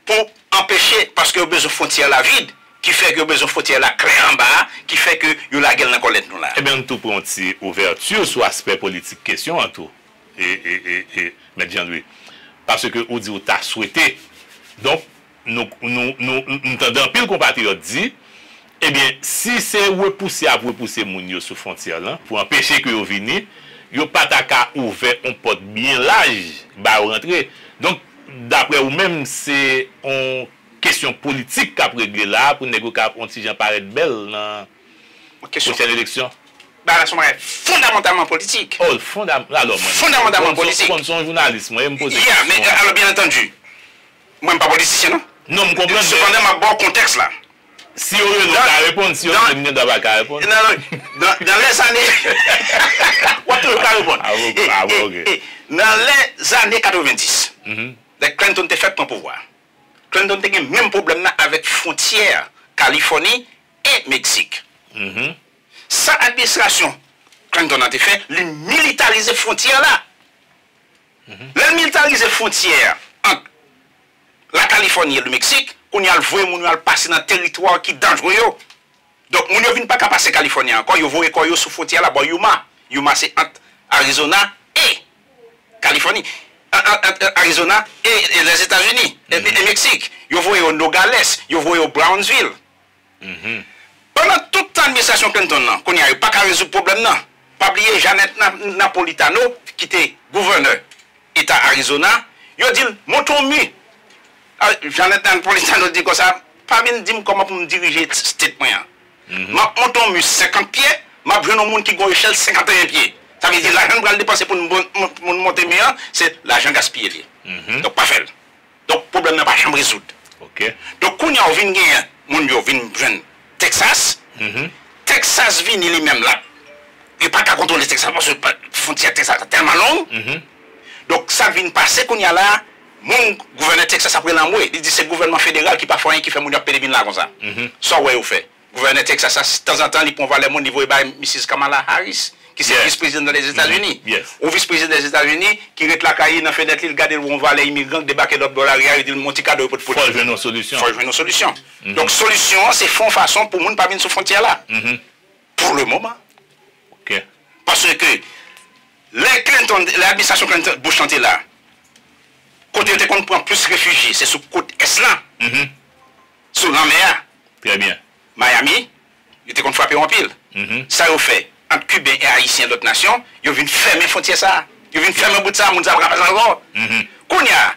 pou anpeche, paske yo bezwen fwontyè la vid, ki fè ke yo bezwen fwontyè la klè anba a, ki fè ke yo lage l nan kòlèt nou la. Ebyen, ann tou pran yon ti ouvèti sou aspè politik kesyon an tou. E, e, e, e, Mèt Jean Louis. Paske ou di ou ta swete. Donk, nou, nou, nou, m tande anpil konpatriyòt di, ebyen, si se repouse y ap repouse moun yo sou fwontyè lan, pou anpeche ke yo vini, yo pa ta ka ouvè yon pòt byen laj ba yo rantre. Donk, daprè ou menm, se yon kesyon politik k ap regle la a pou nèg yo ka yon ti jan parèt bèl nan pwochèn eleksyon? Bagay la se yon bagay fondamantalman politik. Oh, fondam-, alò, mwen, fondamentalman politik. Kòm se yon jounalis, mwen, m poze kesyon. Yeah, men, alò, byen antandi, mwen, m pa politisyen, non. Non, m konprann, men sepandan, m ap ba w kontèks la. Si yo rele w, w ka reponn. Si yo rele m, gen dwa pa ka reponn. Non, non, dans, dans les années, w ap toujou ka reponn. Ah, ok, ah, bon, ok. E, e, e, dans les années quatre-vingt-dix, lè Clinton te fèk pran pouvwa a, Clinton te gen menm pwoblèm nan avèk fwontyè Kalifòni e Meksik. Sa administrasyon Clinton nan te fè, li militarize fwontyè la. Lè l militarize fwontyè ant Lakalifòni e Lmeksik, kounye a l voye moun yo al pase nan teritwa ki danjre yo. Donk, moun yo vin pa ka pase Kalifòni ankò, yo voye kò yo sou fwontyè la bò Yuma. Yuma se ant Arizona e Kalifòni. Ant, ant, ant, ant Arizona e, e Lèzetazini, e, e Meksik. Yo voye yo Nogales, yo voye yo Brownsville. Pandan tout tan administrasyon Clinton nan, kounye a yo pa ka rezoud pwoblèm nan. Pa bliye Janet Na- Napolitano, ki te gouvènè eta Arizona, yo di l, "Monte yon mi." A, Janet Napolitano di konsa, "Pa vin di m kòman pou m dirije state mwen an. M ap monte yon mi senkant pye, m ap jwenn yon moun ki gen yon echèl senkanteyen pye." Sa vle di, lajan n pral depanse pou n, pou n monte mi an, se lajan gaspiye li ye. Donk, pa fè l. Donk, pwoblèm nan pa janm rezoud. Donk, kounye a, ou vin genyen moun yo vin jwenn Texas. Texas vini li menm la. Yo pa ka kontwole Texas paske pa- fwontyè Texas la tèlman long. Donk, sa k vin pase kounye a la, moun gouvènè Texas ap rele anmwe. Li di se gouvènman federal ki pa fè anyen ki fè moun yo ap pede vin la konsa. Sa w wè yo fè? Gouvènè Texas la, tanzantan, li pran valè moun, li voye bay Misis Kamala Harris, ki se vis prezidan Lèzetazini. Yon vis prezidan Lèzetazini ki ret lakay li nan fenèt li, l gade l wè yon valè imigran k debake lòt bò lari a, yo di l, "M gon ti kado yo pote pou li." Fò l jwenn yon solisyon. Fò l jwenn yon solisyon. Donk, solisyon an, se fè yon fason pou moun pa vin sou fwontyè la. Pou le moman. Paske lè Clinton, lè administrasyon Clinton, Bush lan te la, kote yo te konn pran plis refijye, se sou kot ès la, sou lanmè a. Trè byen. Miami, yo te konn frape yo anpil. Sa yo fè ant Kiben e Ayisyen lòt nasyon, yo vin fèmen fwontyè sa a. Yo vin fèmen bout sa a, moun sa a pa ka pase ankò. Kounye a,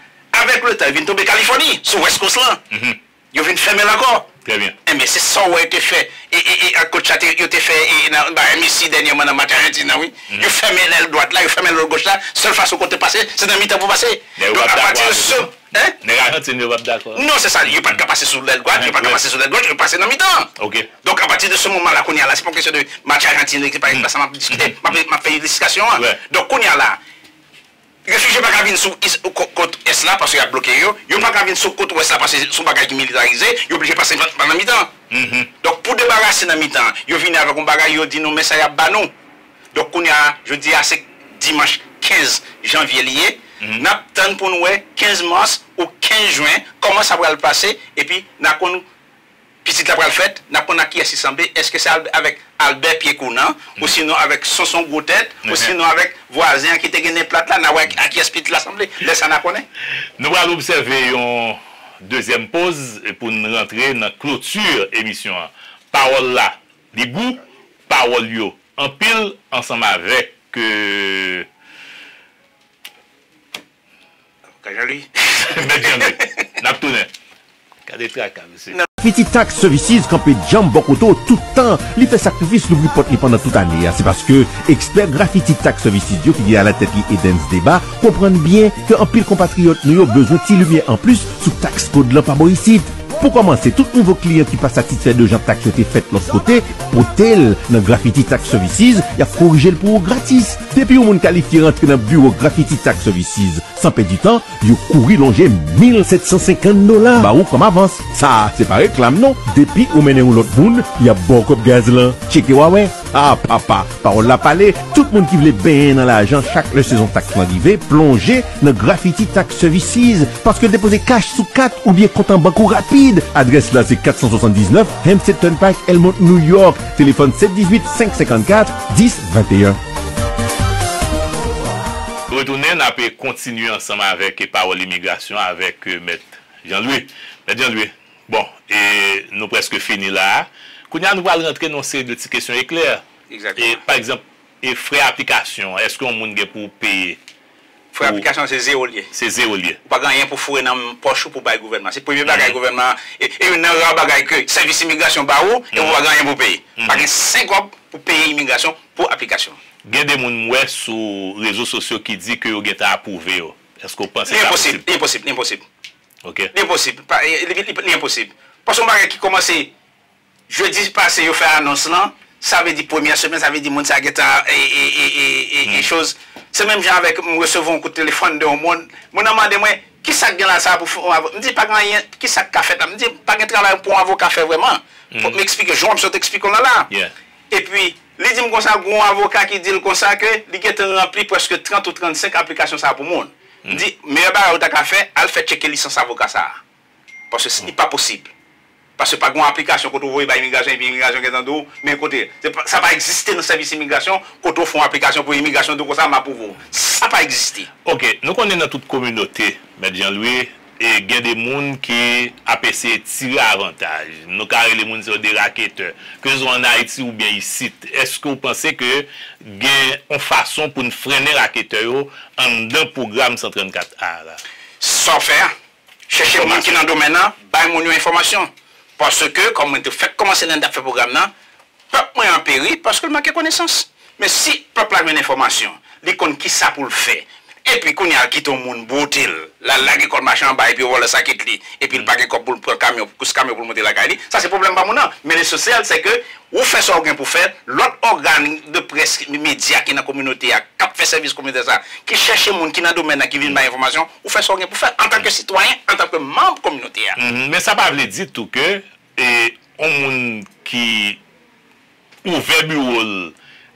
avèk letan, yo vin tonbe Kalifòni, sou West Coast lan. Yo vin fèmen l ankò. Trè byen. Enben, se sa w wè yo te fè, e, e, e, ak kotcha te, yo te fè, e, e, nan, ba, M S C dènyèman nan match Ajantin nan, wi. Yo fèmen lèl dwat la, yo fèmen lèl goch la, sèl fason pou w te pase, se nan mitan pou w pase. Donk, apati de se, Nèg Ajantin yo p ap dakò. Non, se sa, yo pa t ka pase sou lèl dwat, yo pa t ka pase sou lèl goch, yo pase nan mitan. Donk, apati de se moman la, kounye a la, se pa yon kesyon de match Ajantin, se pa, se pa sa m ap diskite, m ap, m ap fè ilistikasyon an. Donk, kounye a la, refijye pa ka vin sou is, ko-, kot ès la, paske y ap bloke yo, yo pa ka vin sou kot wès la, paske se yon bagay ki militarize, yo oblije pase pa, pa nan mitan. Donk, pou debarase nan mitan, yo vini avèk yon bagay, yo di nou, men sa y ap ba nou. Donk, kounye a, jodi a, se dimanch kenz janvye li ye. N ap tann pou n wè kenz mas ou kenz jen, kòman sa pral pase, epi n a konn pitit la pral fèt, n ap konn ak kiyès li sanble, èske se al-, avèk Albè Pye Kounan, osinon avèk Sonson Gwo Tèt, osinon avèk vwazen an ki te gen nen plat la, n a wè ak, ak kiyès pitit la sanble, lè sa n a konnen. Nou pral obsève yon dezyèm poz pou n rantre nan kloti emisyon an. Pawòl la, li gou, pawòl yo anpil ansanm avèk, euh, Avoka Jean-Louis. Mèt Jean-Louis. N ap tounen. Gade traka, mesye. Graffiti Tax Services kanpe djanm bò kote w tout tan. Li fè sakrifis, louvri pòt li pandan tout ane a. Se paske ekspè Graffiti Tax Services yo ki gen alatèt li Edens Deba konprann byen ke anpil konpatriyòt nou yo bezwen ti limyè anplis sou tax code lan pa bò isit. Pou kòmanse, tout nouvo kliyan ki pa satisfè de jan taks yo te fèt lòt kote, pote l nan Graffiti Tax Services, y ap korije l pou ou gratis. Depi yon moun kalifye rantre nan biwo Graffiti Tax Services san pèdi tan, yo kouri lonje mil sèt san senkant dola ba ou kòm avans. Sa a, se pa reklam non. Depi ou mennen yon lòt moun, y ap ba w kòb gaz lan. Tcheke w a wè. Ah, papa, pawòl la pale. Tout moun ki vle benyen nan lajan chak lè sezon taks lan rive, plonje nan Graffiti Tax Services, paske l depoze kach sou kat oubyen kont an bank ou rapid. Adrès la se kat san swasanndiznèf Hempstead Turnpike, Elmont, New York. Telefòn sèt dizuit, senk senkannkat, dis venteyen. Retounen, n ap kontinye ansanm avèk pawòl imigrasyon avèk, euh, Mèt Jean-Louis. Mèt Jean-Louis, bon, e nou prèske fini la a. Kounye a, nou pral rantre nan yon seri de ti kesyon eklè. Egzakteman. E, pa egzanp, e frè aplikasyon, èske yon moun gen pou peye? Frè aplikasyon se zewo l ye. Se zewo l ye. Ou pa gen anyen pou foure nan pòch ou pou bay gouvènman. Se premye bagay gouvènman an, e, e youn nan ra bagay ke sèvis imigrasyon ba ou, e ou pa gen anyen pou peye. Pa gen senk kòb pou peye imigrasyon pou aplikasyon. Gen de moun m wè sou rezo sosyo ki di ke yo gentan apwouve yo. Èske w panse sa posib? Li enposib, li enposib, li enposib. Ok. Li enposib. Pa, li, li, li, li enposib. Paske yon bagay ki kòmanse jedi pase, yo fè anons lan, sa vle di premyè semèn, sa vle di moun sa gentan, e, e, e, e, e, e, choz. Se menm jan avèk, m resevwa yon kout telefòn de yon moun. Moun nan mande mwen, "Ki sa k gen la sa pou fè yon avo-" M di, "Pa gen anyen, ki sa k ka fèt la?" M di, "Pa gen travay pou yon avoka fè vrèman." Fòk m eksplike, jan w ap sot eksplike w la la. Epi, li di m konsa, gen yon avoka ki di l konsa ke li gentan ranpli prèske trant ou trannsenk aplikasyon sa pou moun. M di, meyè bagay ou ta ka fè, al fè tcheke lisans avoka sa a. Paske se pa posib. Paske pa gen yon aplikasyon kote ou voye bay imigrasyon, epi imigrasyon gentan di w, men kote, se pa, sa pa egziste nan sèvis imigrasyon, kote ou fè yon aplikasyon pou imigrasyon di w konsa, m apwouve w. Sa pa egziste. Ok, nou konnen nan tout kominote, Mèt Jean Louis, e gen de moun ki ap eseye tire avantaj. Nou ka rele moun sa yo de raketè. Ke se swa ann Ayiti oubyen isit, èske w panse ke gen yon fason pou n frennen raketè yo anndan pwogram san trannkat A la? Sa w fè a, chèche moun ki nan domèn nan, bay moun yo enfòmasyon. Paske, kòm mwen te fèk kòmanse lè n t ap fè pwogram nan, pèp mwen an peri paske l manke konesans. Men si pèp la jwenn enfòmasyon, li konn kisa pou l fè. Epi kounye a, l kite yon moun bwote l, l al lage kò l mache anba epi yo vòlè sakit li, epi l pa gen kòb pou l pran kamyon, kous kamyon pou l monte lakay li, sa se pwoblèm pa moun nan. Men lesansyèl, se ke ou fè sa w gen pou fè, lòt ògàn de près, medya ki nan kominote a, k ap fè sèvis kominote sa, ki chèche moun ki nan domèn nan, ki vin bay enfòmasyon, ou fè sa w gen pou fè, antanke sitwayen, antanke manm kominote a. Mhm. Men sa pa vle di tou ke, e, yon moun ki ouvè biwo l,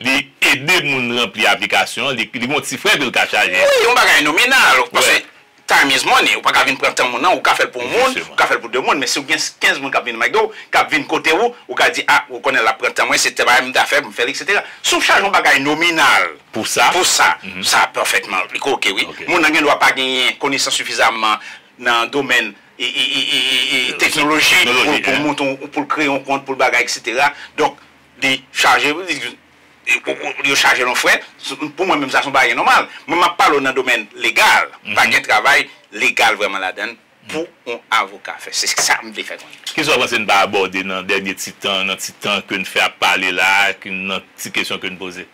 li ede moun ranpli aplikasyon, li, li gen yon ti frè ke l ka chaje. Wi, yon bagay nominal, paske time is money, ou pa ka vin pran tan moun nan, ou ka fè l pou yon moun, ou ka fè l pou de moun, men si w gen kenz moun k ap vin McDo, k ap vin kote ou, ou ka di, a, ou konnen l ap pran tan mwen, se tèl bagay m ta fè, m fè l, etsetera. Si w chaje yon bagay nominal pou sa, pou sa, sa pèfètman, li koke, wi. Moun nan gen dwa pa genyen konesans sifizaman nan domèn e, e, e, e, e, e, teknoloji, teknoloji, pou, pou monte yon, pou l kreye yon kont, pou l bagay, etsetera. Donk, li chaje, li, li, yo chaje l yon frè. Pou mwen menm, sa se yon bagay nòmal. Mwen, m ap pale w nan domèn legal. Pa gen travay legal vrèman ladan l pou yon avoka fè. Se sa m vle fè konnen. Kisa w panse n pa abòde nan dènye ti tan, nan ti tan ke n fè ap pale la, nan ti kesyon ke n poze?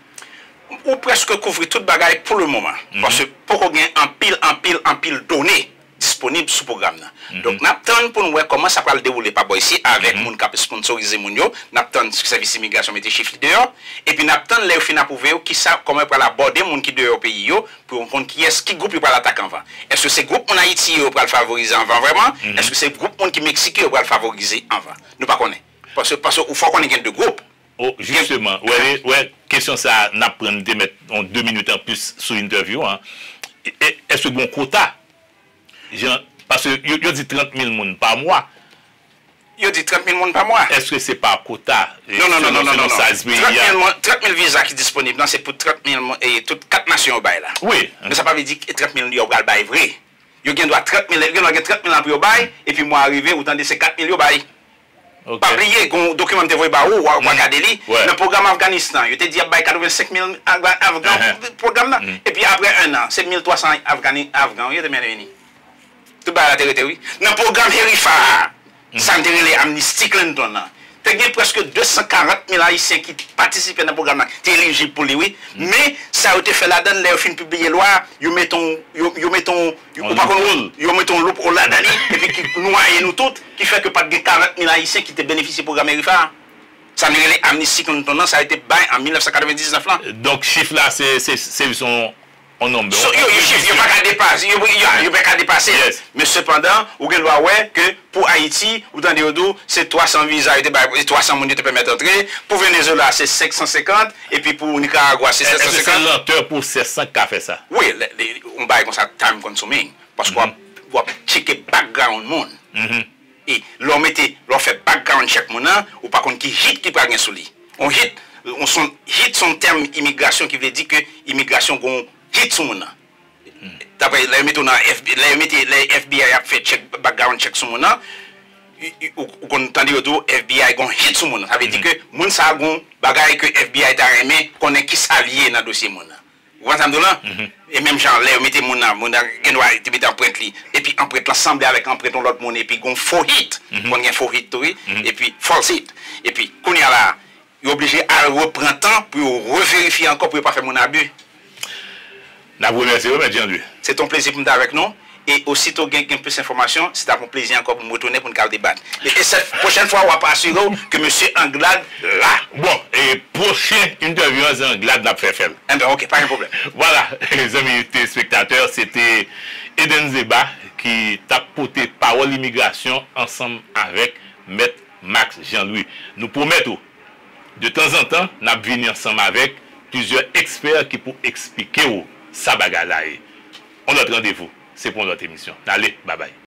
Ou prèske kouvri tout bagay pou le moman. Paske poko gen anpil, anpil, anpil done disponib sou pwogram nan. Donk, n ap tann pou n wè kòman sa pral dewoule pa bò isi avèk moun k ap esponsorize moun yo. N ap tann sèvis imigrasyon mete chif li deyò. Epi n ap tann lè yo fin apwouve yo, kisa, kòman yo pral abòde moun ki deyò peyi yo, pou yo konn kiyès, ki gwoup yo pral atake anvan. Èske se gwoup moun Ayiti yo yo pral favorize anvan vrèman? Èske se gwoup moun ki Meksik yo yo pral favorize anvan? Nou pa konnen. Paske, paske ou fò konnen gen de gwoup. Oh, jisteman, wè, wè, kesyon sa a, n ap pran, n te mèt yon de minit anplis sou entèvyou an. E, e, èske gen yon kota? Jan, paske yo, yo di trant mil moun pa mwa. Yo di trant mil moun pa mwa. Èske se pa kota, e, non, non, non, selon, non, non, selon non, non. Size peyi a? Trant mil moun, trant mil viza ki disponib nan, se pou trant mil moun, e, tout kat nasyon yo bay la. Wi. Men sa pa vle di trant mil yo pral bay vre. Yo gen dwa trant mil, yo gen dwa gen trant mil an pou yo bay, epi mwa a rive, ou tande se kat mil yo bay. Ok. Pa bliye, gen yon dokiman m te voye ba ou, w a, w a gade li. Nan pwogram Afganistan, yo te di y ap bay katrevensenk mil Afgan, Afgan pou pwogram nan. Epi apre en an, se mil twa san Afgani-, Afgan yo te mennen vini. Tout bagay la te rete, wi. Nan pwogram Herifa a, sa n te rele Amnesty Clinton nan, te gen prèske de san karant mil Ayisyen ki patisipe nan pwogram nan, te elijib pou li, wi. Men, sa yo te fè ladan l, lè yo fin pibliye lwa a, yo mete yon, yo, yo mete yon, yo, ou pa konn, yo mete yon loophole ladan li, epi ki nwaye nou tout, ki fè ke pa t gen karant mil Ayisyen ki te benefisye pwogram Herifa a. Sa n rele Amnesty Clinton nan, sa yo te bay an mil nèf san katrevendiznèf lan. Donk, chif la, se, se, se yon, yon nonb, so, yon, yo, yon chif, yo pa ka depase, yo, yo, yo pa ka depase l. Men sepandan, ou gen dwa wè ke pou Ayiti, ou tande yo di w, se twa san viza yo te bay, twa san moun yo te pèmèt antre. Pou Venezuela, se senk san senkant. Epi pou Nicaragua, se sèt san senkant. Èske se lantè pwosès lan k ka fè sa? Wi, lè, lè, yon bagay konsa, time consuming. Paske w ap, w ap tcheke background moun. E lè w mete, lè w fè background check moun nan, ou pa konn ki hit ki pral gen sou li. Yon hit, yon, se yon hit, se yon tèm imigrasyon ki vle di ke imigrasyon gen yon hit sou moun nan. Daprè lè yo mete w nan F B I, lè yo mete, lè F B I ap fè check, background check sou moun nan, i, i, ou, ou konn tande yo di w F B I gon hit sou moun nan. Sa vle di ke moun sa a gon bagay ke F B I ta renmen konnen kisa l ye nan dosye moun nan. Ou konprann sa m di w lan? E menm jan lè yo mete moun nan, moun nan gen dwa te mete anprent li, epi anprent lan sanble avèk anprent yon lòt moun, epi gon fo hit. Konn gen fo hit tou, wi. Epi false hit. Epi kounye a la, yo oblije al repran tan pou yo reverifye ankò pou yo pa fè moun abi. N ap remèsye w, Mèt Jean Louis. Se t on plezi pou m t avèk nou. E osito gen, gen plis enfòmasyon, se t ap yon plezi ankò pou m retounen pou n ka al debat. E, e sèt pwochèn fwa, w ap asire w ke mesye Anglade la. Bon, e pwochen entèvyou an, se Anglade n ap fè fè l. Enben, ok, pa gen pwoblèm. Vwala, zanmi telespektatè, se te Eden Zeba ki t ap pote pawòl imigrasyon ansanm avèk Mèt Max Jean Louis. Nou pwomèt ou, de tanzantan, n ap vini ansanm avèk plizyè ekspè ki pou eksplike w sa bagay la ye. yon lòt randevou, se pou yon lòt emisyon. N ale, babay.